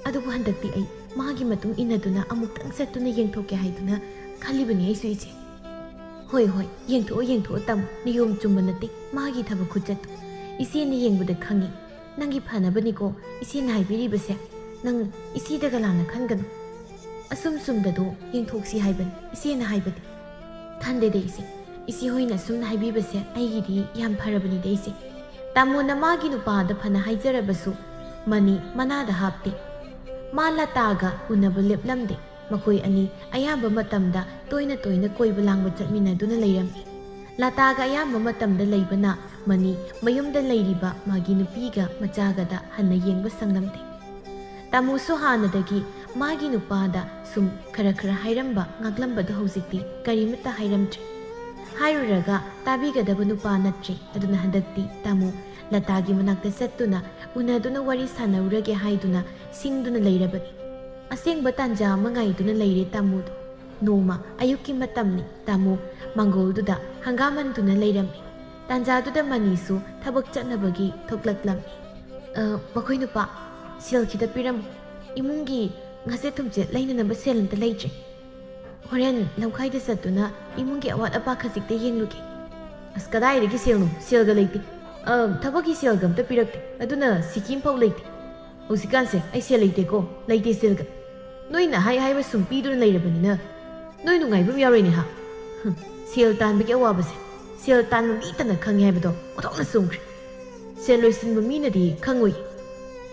ꯑꯗꯨꯕꯨ ꯍꯟꯗꯛꯇꯤ ꯑꯩ ꯃꯥꯒꯤ ꯃꯇꯨꯡ ꯏꯟꯅꯗꯨꯅ ꯑꯃꯨꯛꯇꯪ ꯆꯠꯇꯨꯅ ꯌꯦꯡꯊꯣꯛꯀꯦ ꯍꯥꯏꯗꯨꯅ ꯈꯜꯂꯤꯕꯅꯤ ꯑꯩꯁꯨ, ꯏꯆꯦ꯫ ꯍꯣꯏ, ꯍꯣꯏ, ꯌꯦꯡꯊꯣꯛꯑꯣ, ꯌꯦꯡꯊꯣꯛꯑꯣ, ꯇꯥꯃꯣ꯫ ꯅꯤꯌꯣꯝ ꯆꯨꯝꯕ ꯅꯠꯇꯦ ꯃꯥꯒꯤ ꯊꯕꯛ ꯈꯨꯆꯠꯇꯣ꯫ ꯏꯆꯦꯅ ꯌꯦꯡꯕꯗ ꯈꯪꯉꯤ꯫ ꯅꯪꯒꯤ ꯐꯅꯕꯅꯤꯀꯣ ꯏꯆꯦꯅ ꯍꯥꯏꯕꯤꯔꯤꯕꯁꯦ꯫ ꯅꯪ ꯏꯆꯦꯗꯒ ꯂꯥꯟꯅ ꯈꯟꯒꯅꯨ꯫ ꯑꯁꯨꯝ ꯁꯨꯝꯗꯗꯣ ꯌꯦꯡꯊꯣꯛꯁꯤ ꯍꯥꯏꯕꯅꯤ ꯏꯆꯦꯅ ꯍꯥꯏꯕꯗꯤ꯫ ꯈꯟꯗꯦꯗ ꯏꯆꯦ, ꯏꯆꯦ ꯍꯣꯏꯅ ꯑꯁꯨꯝꯅ ꯍꯥꯏꯕꯤꯕꯁꯦ ꯑꯩꯒꯤꯗꯤ ꯌꯥꯝ ꯐꯔꯕꯅꯤꯗ ꯏꯆꯦ꯫ ꯇꯥꯃꯣꯅ ꯃꯥꯒꯤ ꯅꯨꯄꯥꯗ ꯐꯅ ꯍꯥꯏꯖꯔꯕꯁꯨ, ꯃꯅꯤ ꯃꯅꯥꯗ ꯍꯥꯞꯇꯦ꯫ ꯃꯥ ꯂꯇꯥꯒ ꯎꯅꯕ ꯂꯦꯞꯂꯝꯗꯦ꯫ ꯃꯈꯣꯏ ꯑꯅꯤ ꯑꯌꯥꯝꯕ ꯃꯇꯝꯗ ꯇꯣꯏꯅ ꯇꯣꯏꯅ ꯀꯣꯏꯕ ꯂꯥꯡꯕ ꯆꯠꯃꯤꯟꯅꯗꯨꯅ ꯂꯩꯔꯝꯃꯤ꯫ ꯂꯇꯥꯒ ꯑꯌꯥꯝꯕ ꯃꯇꯝꯗ ꯂꯩꯕꯅ ꯃꯅꯤ ꯃꯌꯨꯝꯗ ꯂꯩꯔꯤꯕ ꯃꯥꯒꯤ ꯅꯨꯄꯤꯒ ꯃꯆꯥꯒꯗ ꯍꯟꯅ ꯌꯦꯡꯕ ꯁꯪꯂꯝꯗꯦ꯫ ꯇꯥꯃꯣꯁꯨ ꯍꯥꯟꯅꯗꯒꯤ ꯃꯥꯒꯤ ꯅꯨꯄꯥꯗ ꯁꯨꯝ ꯈꯔ ꯈꯔ ꯍꯥꯏꯔꯝꯕ ꯉꯥꯛꯂꯝꯕꯗꯣ ꯍꯧꯖꯤꯛꯇꯤ ꯀꯔꯤꯃꯠꯇ ꯍꯥꯏꯔꯝꯗ꯭ꯔꯦ꯫ ꯍꯥꯏꯔꯨꯔꯒ ꯇꯥꯕꯤꯒꯗꯕ ꯅꯨꯄꯥ ꯅꯠꯇ꯭ꯔꯦ꯫ ꯑꯗꯨꯅ ꯍꯟꯗꯛꯇꯤ ꯇꯥꯃꯣ ꯂꯇꯥꯒꯤ ꯃꯅꯥꯛꯇ ꯆꯠꯇꯨꯅ ꯎꯅꯗꯨꯅ ꯋꯥꯔꯤ ꯁꯥꯟꯅꯔꯨꯔꯒꯦ ꯍꯥꯏꯗꯨꯅ ꯁꯤꯡꯗꯨꯅ ꯂꯩꯔꯕꯅꯤ꯫ ꯑꯁꯦꯡꯕ ꯇꯥꯟꯖꯥ ꯑꯃ ꯉꯥꯏꯗꯨꯅ ꯂꯩꯔꯦ ꯇꯥꯃꯣꯗꯣ꯫ ꯅꯣꯡꯃ ꯑꯌꯨꯛꯀꯤ ꯃꯇꯝꯅꯤ꯫ ꯇꯥꯃꯣ ꯃꯥꯡꯒꯣꯜꯗꯨꯗ ꯍꯪꯒꯥꯝ ꯍꯟꯗꯨꯅ ꯂꯩꯔꯝꯃꯤ꯫ ꯇꯥꯟꯖꯥꯗꯨꯗ ꯃꯅꯤꯁꯨ ꯊꯕꯛ ꯆꯠꯅꯕꯒꯤ ꯊꯣꯛꯂꯛꯂꯝꯃꯤ꯫ "ꯑ, ꯃꯈꯣꯏ ꯅꯨꯄꯥ, ꯁꯦꯜ ꯈꯤꯇ ꯄꯤꯔꯝꯃꯨ꯫ ꯏꯃꯨꯡꯒꯤ ꯉꯥꯆꯦꯠ ꯊꯨꯝꯆꯦꯠ ꯂꯩꯅꯅꯕ ꯁꯦꯜ ꯑꯝꯇ ꯂꯩꯇ꯭ꯔꯦ꯫ ꯍꯣꯔꯦꯟ ꯂꯝꯈꯥꯏꯗ ꯆꯠꯇꯨꯅ ꯏꯃꯨꯡꯒꯤ ꯑꯋꯥꯠ ꯑꯄꯥ ꯈꯖꯤꯛꯇ ꯌꯦꯡꯂꯨꯒꯦ꯫" "ꯑꯁ, ꯀꯗꯥꯏꯗꯒꯤ ꯁꯦꯜꯅꯣ? ꯁꯦꯜꯒ ꯂꯩꯇꯦ꯫ ꯑ, ꯊꯕꯛꯀꯤ ꯁꯦꯜꯒ ꯑꯝꯇ ꯄꯤꯔꯛꯇꯦ꯫ ꯑꯗꯨꯅ ꯁꯤꯀꯤ ꯑꯃꯐꯥꯎ ꯂꯩꯇꯦ꯫ ꯍꯧꯖꯤꯛꯀꯥꯟꯁꯦ ꯑꯩ ꯁꯦꯜ ꯂꯩꯇꯦꯀꯣ, ꯂꯩꯇꯦ ꯁꯦꯜꯒ꯫ ꯅꯣꯏꯅ ꯍꯥꯏ ꯍꯥꯏꯕ ꯁꯨꯝ ꯄꯤꯗꯨꯅ ꯂꯩꯔꯕꯅꯤꯅ ꯅꯣꯏ ꯅꯨꯡꯉꯥꯏꯕ ꯑꯃ ꯌꯥꯎꯔꯣꯏꯅꯦ ꯍꯥ꯫ ꯍꯨꯝ, ꯁꯦꯜ ꯇꯥꯟꯕꯒꯤ ꯑꯋꯥꯕꯁꯦ ꯁꯦꯜ ꯇꯥꯟꯕ ꯃꯤꯇꯅ ꯈꯪꯉꯦ ꯍꯥꯏꯕꯗꯣ ꯑꯣꯟꯊꯣꯛꯅ ꯆꯨꯝꯈ꯭ꯔꯦ꯫ ꯁꯦꯜ ꯂꯣꯏꯁꯤꯟꯕ ꯃꯤꯅꯗꯤ ꯈꯪꯉꯣꯏ꯫"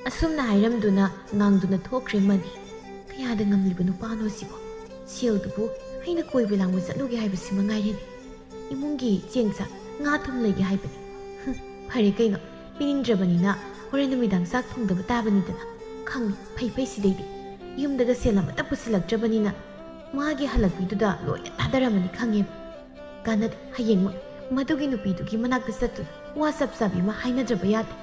ꯑꯁꯨꯝꯅ ꯍꯥꯏꯔꯝꯗꯨꯅ ꯉꯥꯡꯗꯨꯅ ꯊꯣꯛꯈ꯭ꯔꯦ ꯃꯅꯤ꯫ ꯀꯌꯥꯗ ꯉꯝꯂꯤꯕ ꯅꯨꯄꯥꯅꯣ ꯁꯤꯕꯣ? ꯁꯦꯜꯗꯨꯕꯨ ꯑꯩꯅ ꯀꯣꯏꯕ ꯂꯥꯡꯕ ꯆꯠꯂꯨꯒꯦ ꯍꯥꯏꯕꯁꯤ ꯃꯉꯥꯏꯔꯦꯅꯦ꯫ ꯏꯃꯨꯡꯒꯤ ꯆꯦꯡ ꯆꯥꯛ ꯉꯥ ꯊꯨꯝ ꯂꯩꯒꯦ ꯍꯥꯏꯕꯅꯤ꯫ ꯍꯨꯝ, ꯐꯔꯦ ꯀꯩꯅꯣ, ꯄꯤꯅꯤꯡꯗ꯭ꯔꯕꯅꯤꯅ ꯍꯣꯔꯦꯟ ꯅꯨꯃꯤꯗꯥꯡ ꯆꯥꯛ ꯊꯣꯡꯗꯕ ꯇꯥꯕꯅꯤꯗꯅ꯫ ꯈꯪꯉꯤ, ꯐꯩ ꯐꯩ ꯁꯤꯗꯩꯗꯤ꯫ ꯌꯨꯝꯗꯒ ꯁꯦꯜ ꯑꯃꯠꯇ ꯄꯨꯁꯤꯜꯂꯛꯇ꯭ꯔꯕꯅꯤꯅ ꯃꯥꯒꯤ ꯍꯜꯂꯛꯄꯤꯗꯨꯗ ꯂꯣꯏꯅ ꯊꯥꯗꯔꯝꯃꯅꯤ ꯈꯪꯉꯦꯕ꯫ ꯀꯥꯟꯅꯗꯦ, ꯍꯌꯦꯡꯃꯛ ꯃꯗꯨꯒꯤ ꯅꯨꯄꯤꯗꯨꯒꯤ ꯃꯅꯥꯛꯇ ꯆꯠꯇꯨꯅ ꯋꯥ ꯆꯞ ꯆꯥꯕꯤ ꯑꯃ ꯍꯥꯏꯅꯗ꯭ꯔꯕ ꯌꯥꯗꯦ꯫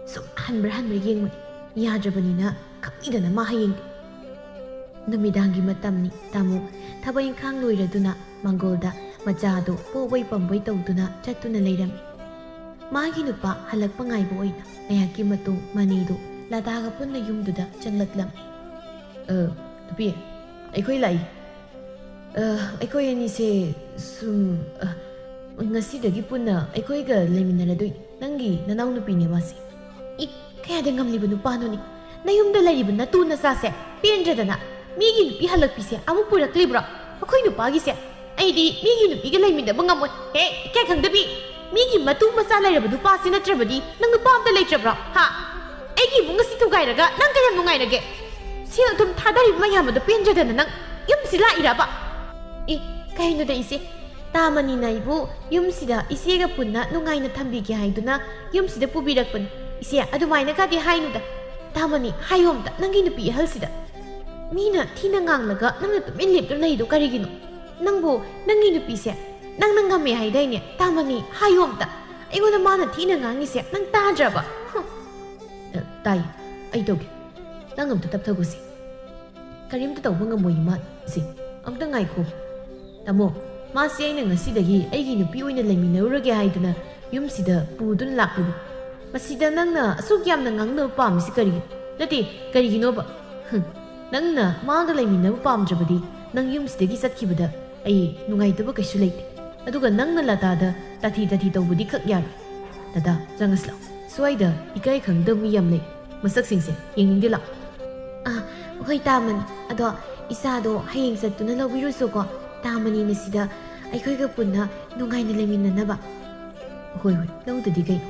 ꯁꯨꯝ ꯍꯟꯕ꯭ꯔꯥ ꯍꯟꯕ꯭ꯔꯥ ꯌꯦꯡꯕꯅꯤ꯫ ꯌꯥꯗ꯭ꯔꯕꯅꯤꯅ ꯈꯪꯉꯤꯗꯅ ꯃꯥ ꯍꯌꯦꯡꯗꯤ꯫ ꯅꯨꯃꯤꯗꯥꯡꯒꯤ ꯃꯇꯝꯅꯤ꯫ ꯇꯥꯃꯣ ꯊꯕꯛ ꯏꯪꯈꯥꯡ ꯂꯣꯏꯔꯗꯨꯅ ꯃꯪꯒꯣꯜꯗ ꯃꯆꯥꯗꯨ ꯄꯣꯕꯣꯏ ꯄꯝꯕꯣꯏ ꯇꯧꯗꯨꯅ ꯆꯠꯇꯨꯅ ꯂꯩꯔꯝꯃꯤ꯫ ꯃꯥꯒꯤ ꯅꯨꯄꯥ ꯍꯜꯂꯛꯄ ꯉꯥꯏꯕ ꯑꯣꯏꯅ ꯉꯥꯏꯍꯥꯛꯀꯤ ꯃꯇꯨꯡ ꯃꯅꯤꯗꯨ ꯂꯇꯥꯒ ꯄꯨꯟꯅ ꯌꯨꯝꯗꯨꯗ ꯆꯪꯂꯛꯂꯝꯃꯤ꯫ "ꯑ, ꯅꯨꯄꯤ, ꯑꯩꯈꯣꯏ ꯂꯥꯛꯏ꯫ ꯑ, ꯑꯩꯈꯣꯏ ꯑꯅꯤꯁꯦ ꯁꯨꯝ, ꯑ, ꯉꯁꯤꯗꯒꯤ ꯄꯨꯟꯅ ꯑꯩꯈꯣꯏꯒ ꯂꯩꯃꯤꯟꯅꯔꯗꯣꯏꯅꯤ꯫ ꯅꯪꯒꯤ ꯅꯅꯥꯎꯅꯨꯄꯤꯅꯦ ꯃꯥꯁꯦ꯫" "ꯏ, ꯀꯌꯥꯗ ꯉꯝꯂꯤꯕ ꯅꯨꯄꯥꯅꯣꯅꯦ? ꯅꯌꯨꯝꯗ ꯂꯩꯔꯤꯕ ꯅꯇꯨ ꯅꯆꯥꯁꯦ ꯄꯦꯟꯗ꯭ꯔꯗꯅ ꯃꯤꯒꯤ ꯅꯨꯄꯤ ꯍꯜꯂꯛꯄꯤꯁꯦ ꯑꯃꯨꯛ ꯄꯨꯔꯛꯂꯤꯕ꯭ꯔꯣ? ꯑꯩꯈꯣꯏ ꯅꯨꯄꯥꯒꯤꯁꯦ ꯑꯩꯗꯤ ꯃꯤꯒꯤ ꯅꯨꯄꯤꯒ ꯂꯩꯃꯤꯟꯅꯕ ꯉꯝꯃꯣꯏ꯫ ꯍꯦ, ꯏꯀꯥꯏ ꯈꯪꯗꯕꯤ! ꯃꯤꯒꯤ ꯃꯇꯨ ꯃꯆꯥ ꯂꯩꯔꯕ ꯅꯨꯄꯥꯁꯤ ꯅꯠꯇ꯭ꯔꯕꯗꯤ ꯅꯪ ꯅꯨꯄꯥ ꯑꯝꯇ ꯂꯩꯇ꯭ꯔꯕ꯭ꯔꯣ? ꯍꯥ? ꯑꯩꯒꯤ ꯏꯃꯨꯡ ꯑꯁꯤ ꯊꯨꯒꯥꯏꯔꯒ ꯅꯪ ꯀꯌꯥꯝ ꯅꯨꯡꯉꯥꯏꯔꯒꯦ? ꯁꯦꯜ ꯊꯨꯝ ꯊꯥꯗꯔꯤꯕ ꯃꯌꯥꯝ ꯑꯗꯣ ꯄꯦꯟꯗ꯭ꯔꯗꯅ ꯅꯪ ꯌꯨꯝꯁꯤ ꯂꯥꯛꯏꯔꯕ?" "ꯑꯦ, ꯀꯩꯅꯣꯗ ꯏꯆꯦ, ꯇꯥꯃꯅꯤꯅ ꯑꯩꯕꯨ ꯌꯨꯝꯁꯤꯗ ꯏꯆꯦꯒ ꯄꯨꯟꯅ ꯅꯨꯡꯉꯥꯏꯅ ꯊꯝꯕꯤꯒꯦ ꯍꯥꯏꯗꯨꯅ ꯌꯨꯝꯁꯤꯗ ꯄꯨꯕꯤꯔꯛꯄꯅꯤ꯫ ꯏꯆꯦ, ꯑꯗꯨꯃꯥꯏꯅꯒꯗꯤ ꯍꯥꯏꯅꯨꯗ꯫ ꯇꯥꯃꯅꯤ, ꯍꯥꯏꯌꯣ ꯑꯝꯇ ꯅꯪꯒꯤ ꯅꯨꯄꯤ ꯑꯍꯜꯁꯤꯗ꯫ ꯃꯤꯅ ꯊꯤꯅ ꯉꯥꯡꯂꯒ ꯅꯪꯅ ꯇꯨꯃꯤꯟ ꯂꯦꯞꯇꯨꯅ ꯂꯩꯗꯣ ꯀꯔꯤꯒꯤꯅꯣ? ꯅꯪꯕꯨ ꯅꯪꯒꯤ ꯅꯨꯄꯤꯁꯦ ꯅꯪꯅ ꯉꯝꯃꯦ ꯍꯥꯏꯗꯥꯏꯅꯦ? ꯇꯥꯃꯅꯤ, ꯍꯥꯏꯌꯣ ꯑꯝꯇ꯫ ꯑꯩꯉꯣꯟꯗ ꯃꯥꯅ ꯊꯤꯅ ꯉꯥꯡꯉꯤꯁꯦ ꯅꯪ ꯇꯥꯗ꯭ꯔꯕ? ꯍꯨꯝ꯫ ꯑ, ꯇꯥꯏ꯫ ꯑꯩ ꯇꯧꯒꯦ꯫ ꯅꯪ ꯑꯝꯇ ꯇꯞꯊꯈꯣꯁꯦ꯫ ꯀꯔꯤꯝꯇ ꯇꯧꯕ ꯉꯝꯃꯣꯏ ꯏꯃꯥ꯫ ꯁꯤ, ꯑꯝꯇ ꯉꯥꯏꯈꯣ꯫ ꯇꯥꯃꯣ, ꯃꯥꯁꯦ ꯑꯩꯅ ꯉꯁꯤꯗꯒꯤ ꯑꯩꯒꯤ ꯅꯨꯄꯤ ꯑꯣꯏꯅ ꯂꯩꯃꯤꯟꯅꯔꯨꯔꯒꯦ ꯍꯥꯏꯗꯅ ꯌꯨꯝꯁꯤꯗ ꯄꯨꯗꯨꯅ ꯂꯥꯛꯂꯤꯕ꯫ ꯃꯁꯤꯗ ꯅꯪꯅ ꯑꯁꯨꯛ ꯌꯥꯝꯅ ꯉꯥꯡꯅꯕ ꯄꯥꯝꯃꯤꯁꯤ ꯀꯔꯤꯒꯤꯅꯣ? ꯅꯠꯇꯦ, ꯀꯔꯤꯒꯤꯅꯣꯕ? ꯍꯨꯝ, ꯅꯪꯅ ꯃꯥꯒ ꯂꯩꯃꯤꯟꯅꯕ ꯄꯥꯝꯗ꯭ꯔꯕꯗꯤ ꯅꯪ ꯌꯨꯝꯁꯤꯗꯒꯤ ꯆꯠꯈꯤꯕꯗ ꯑꯩ ꯅꯨꯡꯉꯥꯏꯇꯕ ꯀꯩꯁꯨ ꯂꯩꯇꯦ꯫ ꯑꯗꯨꯒ ꯅꯪꯅ ꯂꯇꯥꯗ ꯇꯥꯊꯤ ꯇꯥꯊꯤ ꯇꯧꯕꯗꯤ ꯈꯛ ꯌꯥꯔꯣꯏ꯫ ꯂꯇꯥ, ꯆꯪꯉꯁꯤ ꯂꯥꯛꯑꯣ꯫ ꯁ꯭ꯋꯥꯏꯗ ꯏꯀꯥꯏ ꯈꯪꯗꯕ ꯃꯤ ꯌꯥꯝ ꯂꯩ꯫ ꯃꯁꯛꯁꯤꯡꯁꯦ ꯌꯦꯡꯅꯤꯡꯗꯦ ꯂꯥꯛꯑꯣ꯫ ꯑꯥ, ꯍꯣꯏ ꯇꯥꯃꯅꯤ꯫ ꯑꯗꯣ ꯏꯆꯥꯗꯣ ꯍꯌꯦꯡ ꯆꯠꯇꯨꯅ ꯂꯧꯕꯤꯔꯨꯁꯨꯀꯣ꯫ ꯇꯥꯃꯅꯤꯅ ꯁꯤꯗ ꯑꯩꯈꯣꯏꯒ ꯄꯨꯟꯅ ꯅꯨꯡꯉꯥꯏꯅ ꯂꯩꯃꯤꯟꯅꯅꯕ꯫ ꯍꯣꯏ, ꯍꯣꯏ, ꯂꯧꯗꯗꯤ ꯀꯩꯅꯣ꯫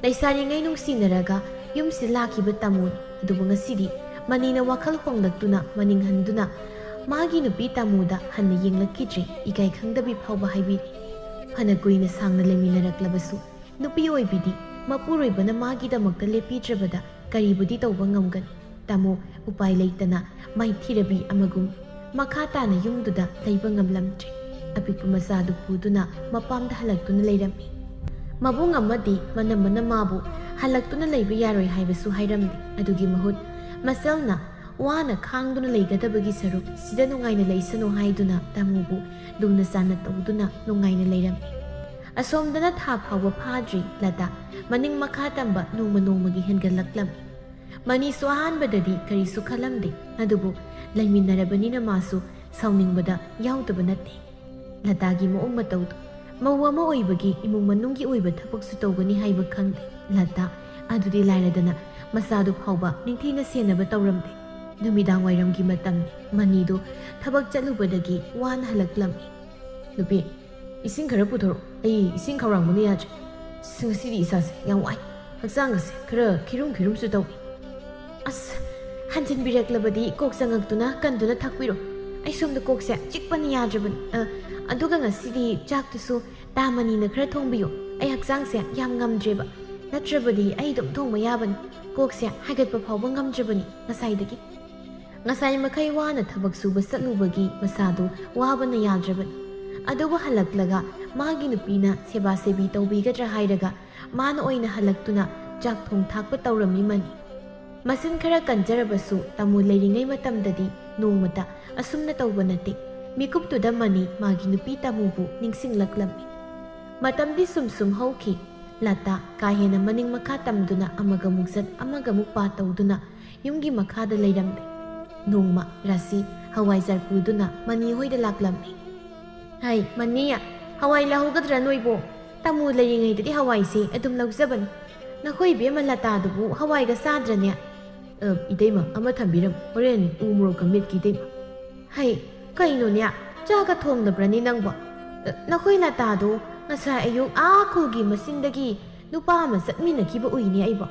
ꯂꯩꯁꯥꯔꯤꯉꯩ ꯅꯨꯡꯁꯤꯅꯔꯒ ꯌꯨꯝꯁꯤꯗ ꯂꯥꯛꯈꯤꯕ ꯇꯥꯃꯣꯅꯤ꯫ ꯑꯗꯨꯕꯨ ꯉꯁꯤꯗꯤ ꯃꯅꯤꯅ ꯋꯥꯈꯜ ꯍꯣꯡꯂꯛꯇꯨꯅ ꯃꯅꯤꯡ ꯍꯟꯗꯨꯅ ꯃꯥꯒꯤ ꯅꯨꯄꯤ ꯇꯥꯃꯣꯗ ꯍꯟꯅ ꯌꯦꯡꯂꯛꯈꯤꯗ꯭ꯔꯦ꯫ ꯏꯀꯥꯏ ꯈꯪꯗꯕꯤ ꯐꯥꯎꯕ ꯍꯥꯏꯕꯤꯔꯤ꯫ ꯐꯅ ꯀꯨꯏꯅ ꯁꯥꯡꯅ ꯂꯩꯃꯤꯟꯅꯔꯛꯂꯕꯁꯨ ꯅꯨꯄꯤ ꯑꯣꯏꯕꯤꯗꯤ ꯃꯄꯨꯔꯣꯏꯕꯅ ꯃꯥꯒꯤꯗꯃꯛꯇ ꯂꯦꯞꯄꯤꯗ꯭ꯔꯕꯗ ꯀꯔꯤꯕꯨꯗꯤ ꯇꯧꯕ ꯉꯝꯒꯅꯤ? ꯇꯥꯃꯣ, ꯎꯄꯥꯏ ꯂꯩꯇꯅ ꯃꯥꯏꯊꯤꯔꯕꯤ ꯑꯃꯒꯨꯝ ꯃꯈꯥ ꯇꯥꯅ ꯌꯨꯝꯗꯨꯗ ꯂꯩꯕ ꯉꯝꯂꯝꯗ꯭ꯔꯦ꯫ ꯑꯄꯤꯛꯄ ꯃꯆꯥꯗꯨ ꯄꯨꯗꯨꯅ ꯃꯄꯥꯝꯗ ꯍꯜꯂꯛꯇꯨꯅ ꯂꯩꯔꯝꯃꯤ꯫ ꯃꯕꯨꯡ ꯑꯃꯗꯤ ꯃꯅꯝꯃꯅ ꯃꯥꯕꯨ ꯍꯜꯂꯛꯇꯨꯅ ꯂꯩꯕ ꯌꯥꯔꯣꯏ ꯍꯥꯏꯕꯁꯨ ꯍꯥꯏꯔꯝꯗꯦ꯫ ꯑꯗꯨꯒꯤ ꯃꯍꯨꯠ ꯃꯆꯜꯅ ꯋꯥꯅ ꯈꯥꯡꯗꯨꯅ ꯂꯩꯒꯗꯕꯒꯤ ꯁꯔꯨꯛ ꯁꯤꯗ ꯅꯨꯡꯉꯥꯏꯅ ꯂꯩꯁꯅꯨ ꯍꯥꯏꯗꯨꯅ ꯇꯥꯃꯣꯕꯨ ꯂꯨꯅ ꯆꯥꯟꯅ ꯇꯧꯗꯨꯅ ꯅꯨꯡꯉꯥꯏꯅ ꯂꯩꯔꯝꯃꯤ꯫ ꯑꯁꯣꯝꯗꯅ ꯊꯥ ꯐꯥꯎꯕ ꯐꯥꯗ꯭ꯔꯤ ꯂꯇꯥ ꯃꯅꯤꯡ ꯃꯈꯥ ꯇꯝꯕ ꯅꯣꯡꯃ ꯅꯣꯡꯃꯒꯤ ꯍꯦꯟꯒꯠꯂꯛꯂꯝꯃꯤ꯫ ꯃꯅꯤꯁꯨ ꯑꯍꯥꯟꯕꯗꯗꯤ ꯀꯔꯤꯁꯨ ꯈꯜꯂꯝꯗꯦ, ꯑꯗꯨꯕꯨ ꯂꯩꯃꯤꯟꯅꯔꯕꯅꯤꯅ ꯃꯥꯁꯨ ꯁꯥꯎꯅꯤꯡꯕꯗ ꯌꯥꯎꯗꯕ ꯅꯠꯇꯦ꯫ ꯂꯇꯥꯒꯤ ꯃꯑꯣꯡ ꯃꯇꯧꯗꯨ, ꯃꯧ ꯑꯃ ꯑꯣꯏꯕꯒꯤ ꯏꯃꯨꯡ ꯃꯅꯨꯡꯒꯤ ꯑꯣꯏꯕ ꯊꯕꯛꯁꯨ ꯇꯧꯒꯅꯤ ꯍꯥꯏꯕ ꯈꯪꯗꯦ꯫ ꯂꯇꯥ ꯑꯗꯨꯗꯤ ꯂꯥꯏꯔꯗꯅ ꯃꯆꯥꯗꯨ ꯐꯥꯎꯕ ꯅꯤꯡꯊꯤꯅ ꯁꯦꯟꯅꯕ ꯇꯧꯔꯝꯗꯦ꯫ ꯅꯨꯃꯤꯗꯥꯡ ꯋꯥꯏꯔꯝꯒꯤ ꯃꯇꯝꯅꯤ꯫ ꯃꯅꯤꯗꯨ ꯊꯕꯛ ꯆꯠꯂꯨꯕꯗꯒꯤ ꯋꯥꯅ ꯍꯜꯂꯛꯂꯝꯃꯤ꯫ "ꯅꯨꯄꯤ, ꯏꯁꯤꯡ ꯈꯔ ꯄꯨꯊꯣꯔꯛꯑꯣ꯫ ꯑꯩ ꯏꯁꯤꯡ ꯈꯧꯔꯥꯡꯕꯅ ꯌꯥꯗ꯭ꯔꯦ꯫ ꯑꯁ, ꯉꯁꯤꯗꯤ ꯏꯁꯥꯁꯦ ꯌꯥꯝ ꯋꯥꯏ꯫ ꯍꯛꯆꯥꯡ ꯑꯁꯦ ꯈꯔ ꯈꯤꯔꯨꯝ ꯈꯤꯔꯨꯝꯁꯨ ꯇꯧꯏ꯫ ꯑꯁ, ꯍꯟꯖꯤꯟꯕꯤꯔꯛꯂꯕꯗꯤ ꯀꯣꯛ ꯆꯉꯛꯇꯨꯅ ꯀꯟꯗꯨꯅ ꯊꯛꯄꯤꯔꯣ꯫ ꯑꯩ ꯁꯣꯝꯗ ꯀꯣꯛꯁꯦ ꯆꯤꯛꯄꯅ ꯌꯥꯗ꯭ꯔꯕꯅꯤ꯫ ꯑ, ꯑꯗꯨꯒ ꯉꯁꯤꯗꯤ ꯆꯥꯛꯇꯨꯁꯨ ꯇꯥ ꯃꯅꯤꯅ ꯈꯔ ꯊꯣꯡꯕꯤꯌꯨ꯫ ꯑꯩ ꯍꯛꯆꯥꯡꯁꯦ ꯌꯥꯝ ꯉꯝꯗ꯭ꯔꯦꯕ꯫ ꯅꯠꯇ꯭ꯔꯕꯗꯤ ꯑꯩ ꯑꯗꯨꯝ ꯊꯣꯡꯕ ꯌꯥꯕꯅꯤ꯫ ꯀꯣꯛꯁꯦ ꯍꯥꯏꯒꯠꯄ ꯐꯥꯎꯕ ꯉꯝꯗ꯭ꯔꯕꯅꯤ ꯉꯁꯥꯏꯗꯒꯤ꯫ ꯉꯁꯥꯏ ꯃꯈꯩ ꯋꯥꯅ ꯊꯕꯛ ꯁꯨꯕ ꯆꯠꯂꯨꯕꯒꯤ ꯃꯁꯥꯗꯨ ꯋꯥꯕꯅ ꯌꯥꯗ꯭ꯔꯕꯅꯤ꯫ ꯑꯗꯨꯕꯨ ꯍꯜꯂꯛꯂꯒ ꯃꯥꯒꯤ ꯅꯨꯄꯤꯅ ꯁꯦꯕꯥ ꯁꯦꯕꯤ ꯇꯧꯕꯤꯒꯗ꯭ꯔꯥ ꯍꯥꯏꯔꯒ ꯃꯥꯅ ꯑꯣꯏꯅ ꯍꯜꯂꯛꯇꯨꯅ ꯆꯥꯛ ꯊꯣꯡ ꯊꯥꯛꯄ ꯇꯧꯔꯝꯃꯤ ꯃꯅꯤ꯫ ꯃꯆꯤꯟ ꯈꯔ ꯀꯟꯖꯔꯕꯁꯨ ꯇꯥꯃꯨ ꯂꯩꯔꯤꯉꯩ ꯃꯇꯝꯗꯗꯤ ꯅꯣꯡꯃꯇ ꯑꯁꯨꯝꯅ ꯇꯧꯕ ꯅꯠꯇꯦ꯫ ꯃꯤꯀꯨꯞꯇꯨꯗ ꯃꯅꯤ ꯃꯥꯒꯤ ꯅꯨꯄꯤ ꯇꯥꯃꯨꯕꯨ ꯅꯤꯡꯁꯤꯡꯂꯛꯂꯝꯃꯤ꯫ ꯃꯇꯝꯗꯤ ꯁꯨꯝ ꯁꯨꯝ ꯍꯧꯈꯤ꯫ ꯂꯇꯥ ꯀꯥ ꯍꯦꯟꯅ ꯃꯅꯤꯡ ꯃꯈꯥ ꯇꯝꯗꯨꯅ ꯑꯃꯒ ꯑꯃꯨꯛ ꯆꯠ ꯑꯃꯒ ꯑꯃꯨꯛ ꯄꯥ ꯇꯧꯗꯨꯅ ꯌꯨꯝꯒꯤ ꯃꯈꯥꯗ ꯂꯩꯔꯝꯃꯤ꯫ ꯅꯣꯡꯃ ꯔꯥꯁꯤ ꯍꯋꯥꯏꯖꯥꯔ ꯄꯨꯗꯨꯅ ꯃꯅꯤ ꯍꯣꯏꯗ ꯂꯥꯛꯂꯝꯃꯤ꯫ "ꯍꯩ ꯃꯅꯤ, ꯍꯋꯥꯏ ꯂꯧꯍꯧꯒꯗ꯭ꯔꯥ ꯅꯣꯏꯕꯣ? ꯇꯥꯃꯨ ꯂꯩꯔꯤꯉꯩꯗꯗꯤ ꯍꯋꯥꯏꯁꯦ ꯑꯗꯨꯝ ꯂꯧꯖꯕꯅꯤ꯫ ꯅꯈꯣꯏ ꯏꯕꯦꯝꯃ ꯂꯇꯥꯗꯨꯕꯨ ꯍꯋꯥꯏꯒ ꯆꯥꯗ꯭ꯔꯅꯦ?" "ꯑ, ꯏꯇꯩꯃ, ꯑꯃ ꯊꯝꯕꯤꯔꯝꯃꯨ, ꯍꯣꯔꯦꯟ ꯎ ꯃꯣꯔꯣꯛꯀ ꯃꯦꯠꯀꯦ ꯏꯇꯩꯃ꯫" "ꯍꯩ, ꯀꯩꯅꯣꯅꯦ, ꯆꯥꯒ ꯊꯣꯡꯗꯕ꯭ꯔꯅꯦ ꯅꯪꯕꯣ?" "ꯑ, ꯅꯈꯣꯏ ꯂꯇꯥꯗꯣ ꯉꯁꯥꯏ ꯑꯌꯨꯛ ꯑꯥ ꯈꯨꯜꯒꯤ ꯃꯆꯤꯟꯗꯒꯤ ꯅꯨꯄꯥ ꯑꯃ ꯆꯠꯃꯤꯟꯅꯈꯤꯕ ꯎꯏꯅꯦ ꯑꯩꯕꯣ꯫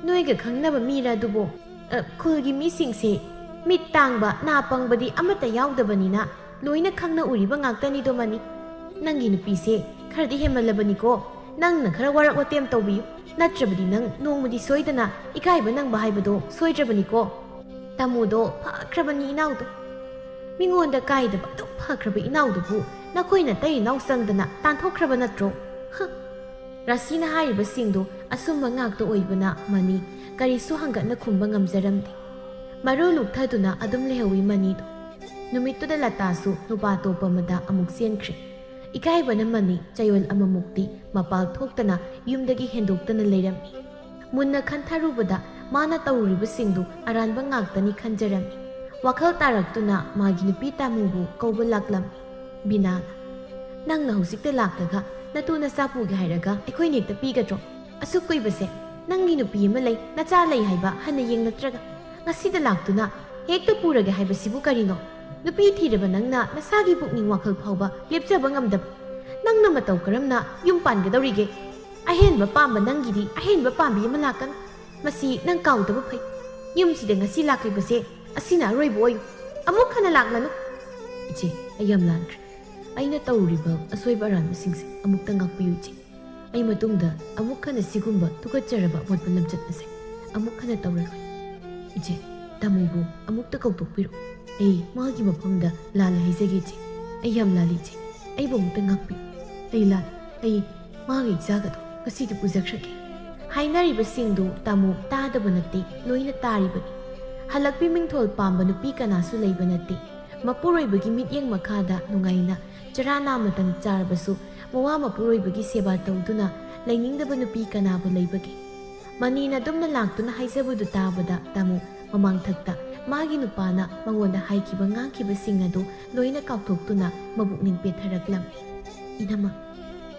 ꯅꯣꯏꯒ ꯈꯪꯅꯕ ꯃꯤꯔ ꯑꯗꯨꯕꯣ?" "ꯑ, ꯈꯨꯜꯒꯤ ꯃꯤꯁꯤꯡꯁꯦ ꯃꯤꯠ ꯇꯥꯡꯕ, ꯅꯥ ꯄꯪꯕꯗꯤ ꯑꯃꯠꯇ ꯌꯥꯎꯗꯕꯅꯤꯅ ꯂꯣꯏꯅ ꯈꯪꯅ ꯎꯔꯤꯕ ꯉꯥꯛꯇꯅꯤꯗꯣ ꯃꯅꯤ꯫ ꯅꯪꯒꯤ ꯅꯨꯄꯤꯁꯦ ꯈꯔꯗꯤ ꯍꯦꯟꯃꯜꯂꯕꯅꯤꯀꯣ꯫ ꯅꯪꯅ ꯈꯔ ꯋꯥꯔꯛ ꯋꯥꯇꯦꯝ ꯇꯧꯕꯤꯌꯨ꯫ ꯅꯠꯇ꯭ꯔꯕꯗꯤ ꯅꯪ ꯅꯣꯡꯃꯗꯤ ꯁꯣꯏꯗꯅ ꯏꯀꯥꯏꯕ ꯅꯪꯕ ꯍꯥꯏꯕꯗꯣ ꯁꯣꯏꯗ꯭ꯔꯕꯅꯤꯀꯣ꯫ ꯇꯥꯃꯣꯗꯣ ꯐꯈ꯭ꯔꯕꯅꯤ ꯏꯅꯥꯎꯗꯣ꯫ ꯃꯤꯉꯣꯟꯗ ꯀꯥꯏꯗꯕ ꯑꯗꯨꯛ ꯐꯈ꯭ꯔꯕ ꯏꯅꯥꯎꯗꯨꯕꯨ ꯅꯈꯣꯏ ꯅꯇꯩ ꯏꯅꯥꯎ ꯆꯪꯗꯅ ꯇꯥꯟꯊꯣꯛꯈ꯭ꯔꯕ ꯅꯠꯇ꯭ꯔꯣ? ꯍ!" ꯔꯥꯁꯤꯅ ꯍꯥꯏꯔꯤꯕꯁꯤꯡꯗꯨ ꯑꯆꯨꯝꯕ ꯉꯥꯛꯇ ꯑꯣꯏꯕꯅ ꯃꯅꯤ ꯀꯔꯤꯁꯨ ꯍꯪꯒꯠꯅ ꯈꯨꯝꯕ ꯉꯝꯖꯔꯝꯗꯦ꯫ ꯃꯔꯨ ꯂꯨꯛꯊꯗꯨꯅ ꯑꯗꯨꯝ ꯂꯩꯍꯧꯏ ꯃꯅꯤꯗꯨ꯫ ꯅꯨꯃꯤꯠꯇꯨꯗ ꯂꯇꯥꯁꯨ ꯅꯨꯄꯥ ꯑꯇꯣꯞꯄ ꯑꯃꯗ ꯑꯃꯨꯛ ꯆꯦꯟꯈ꯭ꯔꯦ꯫ ꯏꯀꯥꯏꯕꯅ ꯃꯅꯤ ꯆꯌꯣꯜ ꯑꯃꯃꯨꯛꯇꯤ ꯃꯄꯥꯜ ꯊꯣꯛꯇꯅ ꯌꯨꯝꯗꯒꯤ ꯍꯦꯟꯗꯣꯛꯇꯅ ꯂꯩꯔꯝꯃꯤ꯫ ꯃꯨꯟꯅ ꯈꯟꯊꯔꯨꯕꯗ ꯃꯥꯅ ꯇꯧꯔꯤꯕꯁꯤꯡꯗꯨ ꯑꯔꯥꯟꯕ ꯉꯥꯛꯇꯅꯤ ꯈꯟꯖꯔꯝꯃꯤ꯫ ꯋꯥꯈꯜ ꯇꯥꯔꯛꯇꯨꯅ ꯃꯥꯒꯤ ꯅꯨꯄꯤ ꯇꯥꯃꯨꯕꯨ ꯀꯧꯕ ꯂꯥꯛꯂꯝꯃꯤ꯫ ꯕꯤꯅꯥꯅ, "ꯅꯪꯅ ꯍꯧꯖꯤꯛꯇ ꯂꯥꯛꯂꯒ ꯅꯇꯨ ꯅꯆꯥ ꯄꯨꯒꯦ ꯍꯥꯏꯔꯒ ꯑꯩꯈꯣꯏꯅ ꯍꯦꯛꯇ ꯄꯤꯒꯗ꯭ꯔꯣ? ꯑꯁꯨꯛ ꯀꯨꯏꯕꯁꯦ ꯅꯪꯒꯤ ꯅꯨꯄꯤ ꯑꯃ ꯂꯩ, ꯅꯆꯥ ꯂꯩ ꯍꯥꯏꯕ ꯍꯟꯅ ꯌꯦꯡꯂꯛꯇ꯭ꯔꯒ ꯉꯁꯤꯗ ꯂꯥꯛꯇꯨꯅ ꯍꯦꯛꯇ ꯄꯨꯔꯒꯦ ꯍꯥꯏꯕꯁꯤꯕꯨ ꯀꯔꯤꯅꯣ? ꯅꯨꯄꯤ ꯊꯤꯔꯕ ꯅꯪꯅ ꯅꯁꯥꯒꯤ ꯄꯨꯛꯅꯤꯡ ꯋꯥꯈꯜ ꯐꯥꯎꯕ ꯂꯦꯞꯆꯕ ꯉꯝꯗꯕ ꯅꯪꯅ ꯃꯇꯧ ꯀꯔꯝꯅ ꯌꯨꯝ ꯄꯥꯟꯒꯗꯧꯔꯤꯒꯦ? ꯑꯍꯦꯟꯕ ꯄꯥꯝꯕ ꯅꯪꯒꯤꯗꯤ ꯑꯍꯦꯟꯕ ꯄꯥꯝꯕꯤ ꯑꯃ ꯂꯥꯛꯀꯅꯤ꯫ ꯃꯁꯤ ꯅꯪ ꯀꯥꯎꯗꯕ ꯐꯩ꯫ ꯌꯨꯝꯁꯤꯗ ꯉꯁꯤ ꯂꯥꯛꯂꯤꯕꯁꯦ ꯑꯁꯤꯅ ꯑꯔꯣꯏꯕ ꯑꯣꯏꯌꯨ꯫ ꯑꯃꯨꯛ ꯍꯟꯅ ꯂꯥꯛꯂꯅꯨ꯫" "ꯏꯆꯦ, ꯑꯩ ꯌꯥꯝ ꯂꯥꯟꯈ꯭ꯔꯦ꯫ ꯑꯩꯅ ꯇꯧꯔꯤꯕ ꯑꯁꯣꯏꯕ ꯑꯔꯥꯟꯕꯁꯤꯡꯁꯦ ꯑꯃꯨꯛꯇ ꯉꯥꯛꯄꯤꯌꯨ ꯏꯆꯦ꯫ ꯑꯩ ꯃꯇꯨꯡꯗ ꯑꯃꯨꯛ ꯍꯟꯅ ꯁꯤꯒꯨꯝꯕ ꯇꯨꯀꯠꯆꯔꯕ ꯑꯃꯣꯠꯄ ꯂꯝꯆꯠ ꯑꯁꯦ ꯑꯃꯨꯛ ꯍꯟꯅ ꯇꯧꯔꯔꯣꯏ꯫ ꯏꯆꯦ, ꯇꯥꯃꯣꯕꯨ ꯑꯃꯨꯛꯇ ꯀꯧꯊꯣꯛꯄꯤꯔꯣ꯫ ꯑꯩ ꯃꯥꯒꯤ ꯃꯐꯝꯗ ꯂꯥꯜꯂꯦ ꯍꯥꯏꯖꯒꯦ ꯏꯆꯦ꯫ ꯑꯩ ꯌꯥꯝ ꯂꯥꯜꯂꯤ ꯏꯆꯦ꯫ ꯑꯩꯕꯨ ꯑꯃꯨꯛꯇ ꯉꯥꯛꯄꯤꯌꯨ꯫ ꯑꯩ ꯂꯥꯟ, ꯑꯩ ꯃꯥꯒꯤ ꯏꯆꯥꯒꯗꯣ ꯉꯁꯤꯗꯤ ꯄꯨꯖꯈ꯭ꯔꯒꯦ꯫" ꯍꯥꯏꯅꯔꯤꯕꯁꯤꯡꯗꯨ ꯇꯥꯃꯣ ꯇꯥꯗꯕ ꯅꯠꯇꯦ, ꯂꯣꯏꯅ ꯇꯥꯔꯤꯕꯅꯤ꯫ ꯍꯜꯂꯛꯄꯤ ꯃꯤꯡꯊꯣꯜ ꯄꯥꯝꯕ ꯅꯨꯄꯤ ꯀꯅꯥꯁꯨ ꯂꯩꯕ ꯅꯠꯇꯦ꯫ ꯃꯄꯨꯔꯣꯏꯕꯒꯤ ꯃꯤꯠꯌꯦꯡ ꯃꯈꯥꯗ ꯅꯨꯡꯉꯥꯏꯅ ꯆꯔꯥ ꯅꯥꯃꯇꯪ ꯆꯥꯔꯕꯁꯨ ꯃꯋꯥ ꯃꯄꯨꯔꯣꯏꯕꯒꯤ ꯁꯦꯕꯥ ꯇꯧꯗꯨꯅ ꯂꯩꯅꯤꯡꯗꯕ ꯅꯨꯄꯤ ꯀꯅꯥꯕꯨ ꯂꯩꯕꯒꯦ? ꯃꯅꯤꯅ ꯑꯗꯨꯝꯅ ꯂꯥꯛꯇꯨꯅ ꯍꯥꯏꯖꯕꯗꯨ ꯇꯥꯕꯗ ꯇꯥꯃꯣ ꯃꯃꯥꯡꯊꯛꯇ ꯃꯥꯒꯤ ꯅꯨꯄꯥꯅ ꯃꯉꯣꯟꯗ ꯍꯥꯏꯈꯤꯕ ꯉꯥꯡꯈꯤꯕꯁꯤꯡ ꯑꯗꯨ ꯂꯣꯏꯅ ꯀꯥꯎꯊꯣꯛꯇꯨꯅ ꯃꯕꯨꯛꯅꯤꯡ ꯄꯦꯊꯔꯛꯂꯝꯃꯤ꯫ "ꯏꯅꯝꯃ,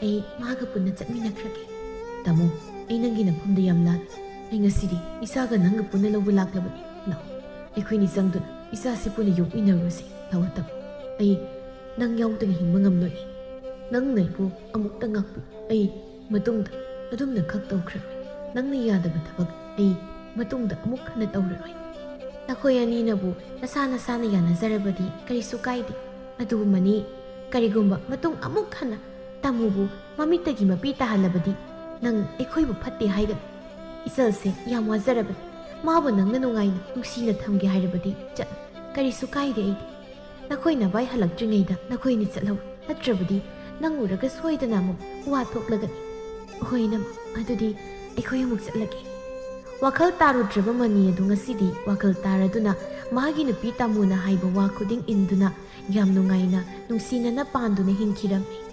ꯑꯩ ꯃꯥꯒ ꯄꯨꯟꯅ ꯆꯠꯃꯤꯟꯅꯈ꯭ꯔꯒꯦ꯫" "ꯇꯥꯃꯣ, ꯑꯩ ꯅꯪꯒꯤ ꯅꯐꯝꯗ ꯌꯥꯝ ꯂꯥꯜꯂꯤ꯫ ꯑꯩ ꯉꯁꯤꯗꯤ ꯏꯆꯥꯒ ꯅꯪꯒ ꯄꯨꯟꯅ ꯂꯧꯕ ꯂꯥꯛꯂꯕꯅꯤ꯫ ꯂꯥꯛꯑꯣ, ꯑꯩꯈꯣꯏꯅꯤ ꯆꯪꯗꯨꯅ ꯏꯆꯥꯁꯤ ꯄꯨꯟꯅ ꯌꯣꯛꯃꯤꯟꯅꯔꯨꯁꯤ꯫ ꯂꯥꯛꯑꯣ ꯇꯥꯃꯣ, ꯑꯩ ꯅꯪ ꯌꯥꯎꯗꯅ ꯍꯤꯡꯕ ꯉꯝꯂꯣꯏ꯫ ꯅꯪꯅ ꯑꯩꯕꯨ ꯑꯃꯨꯛꯇ ꯉꯥꯛꯄꯤꯌꯨ꯫ ꯑꯩ ꯃꯇꯨꯡꯗ ꯑꯗꯨꯝꯅ ꯈꯛ ꯇꯧꯈ꯭ꯔꯔꯣꯏ꯫ ꯅꯪꯅ ꯌꯥꯗꯕ ꯊꯕꯛ ꯑꯩ ꯃꯇꯨꯡꯗ ꯑꯃꯨꯛ ꯍꯟꯅ ꯇꯧꯔꯔꯣꯏ꯫ ꯅꯈꯣꯏ ꯑꯅꯤꯅꯕꯨ ꯅꯁꯥ ꯅꯁꯥꯅ ꯌꯥꯅꯖꯔꯕꯗꯤ ꯀꯔꯤꯁꯨ ꯀꯥꯏꯗꯦ꯫ ꯑꯗꯨꯕꯨ ꯃꯅꯤ, ꯀꯔꯤꯒꯨꯝꯕ ꯃꯇꯨꯡ ꯑꯃꯨꯛ ꯍꯟꯅ ꯇꯥꯃꯣꯕꯨ ꯃꯃꯤꯠꯇꯒꯤ ꯃꯄꯤ ꯇꯥꯍꯜꯂꯕꯗꯤ ꯅꯪ ꯑꯩꯈꯣꯏꯕꯨ ꯐꯠꯇꯦ ꯍꯥꯏꯒꯅꯤ꯫ ꯏꯆꯜꯁꯦ ꯌꯥꯝ ꯋꯥꯖꯔꯕꯅꯤ꯫ ꯃꯥꯕꯨ ꯅꯪꯅ ꯅꯨꯡꯉꯥꯏꯅ ꯅꯨꯡꯁꯤꯅ ꯊꯝꯒꯦ ꯍꯥꯏꯔꯕꯗꯤ ꯆꯠꯂꯨ꯫ ꯀꯔꯤꯁꯨ ꯀꯥꯏꯗꯦ ꯑꯩꯗꯤ꯫ ꯅꯈꯣꯏ ꯅꯚꯥꯏ ꯍꯜꯂꯛꯇ꯭ꯔꯤꯉꯩꯗ ꯅꯈꯣꯏꯅꯤ ꯆꯠꯍꯧ꯫ ꯅꯠꯇ꯭ꯔꯕꯗꯤ ꯅꯪ ꯎꯔꯒ ꯁꯣꯏꯗꯅ ꯑꯃꯨꯛ ꯋꯥ ꯊꯣꯛꯂꯒꯅꯤ꯫ ꯍꯣꯏ ꯏꯅꯝꯃ, ꯑꯗꯨꯗꯤ ꯑꯩꯈꯣꯏ ꯑꯃꯨꯛ ꯆꯠꯂꯒꯦ꯫" ꯋꯥꯈꯜ ꯇꯥꯔꯨꯗ꯭ꯔꯕ ꯃꯅꯤ ꯑꯗꯨ ꯉꯁꯤꯗꯤ ꯋꯥꯈꯜ ꯇꯥꯔꯗꯨꯅ ꯃꯥꯒꯤ ꯅꯨꯄꯤ ꯇꯥꯃꯣꯅ ꯍꯥꯏꯕ ꯋꯥ ꯈꯨꯗꯤꯡ ꯏꯟꯗꯨꯅ ꯌꯥꯝ ꯅꯨꯡꯉꯥꯏꯅ ꯅꯨꯡꯁꯤꯅꯅ ꯄꯥꯟꯗꯨꯅ ꯍꯤꯡꯈꯤꯔꯝꯃꯤ꯫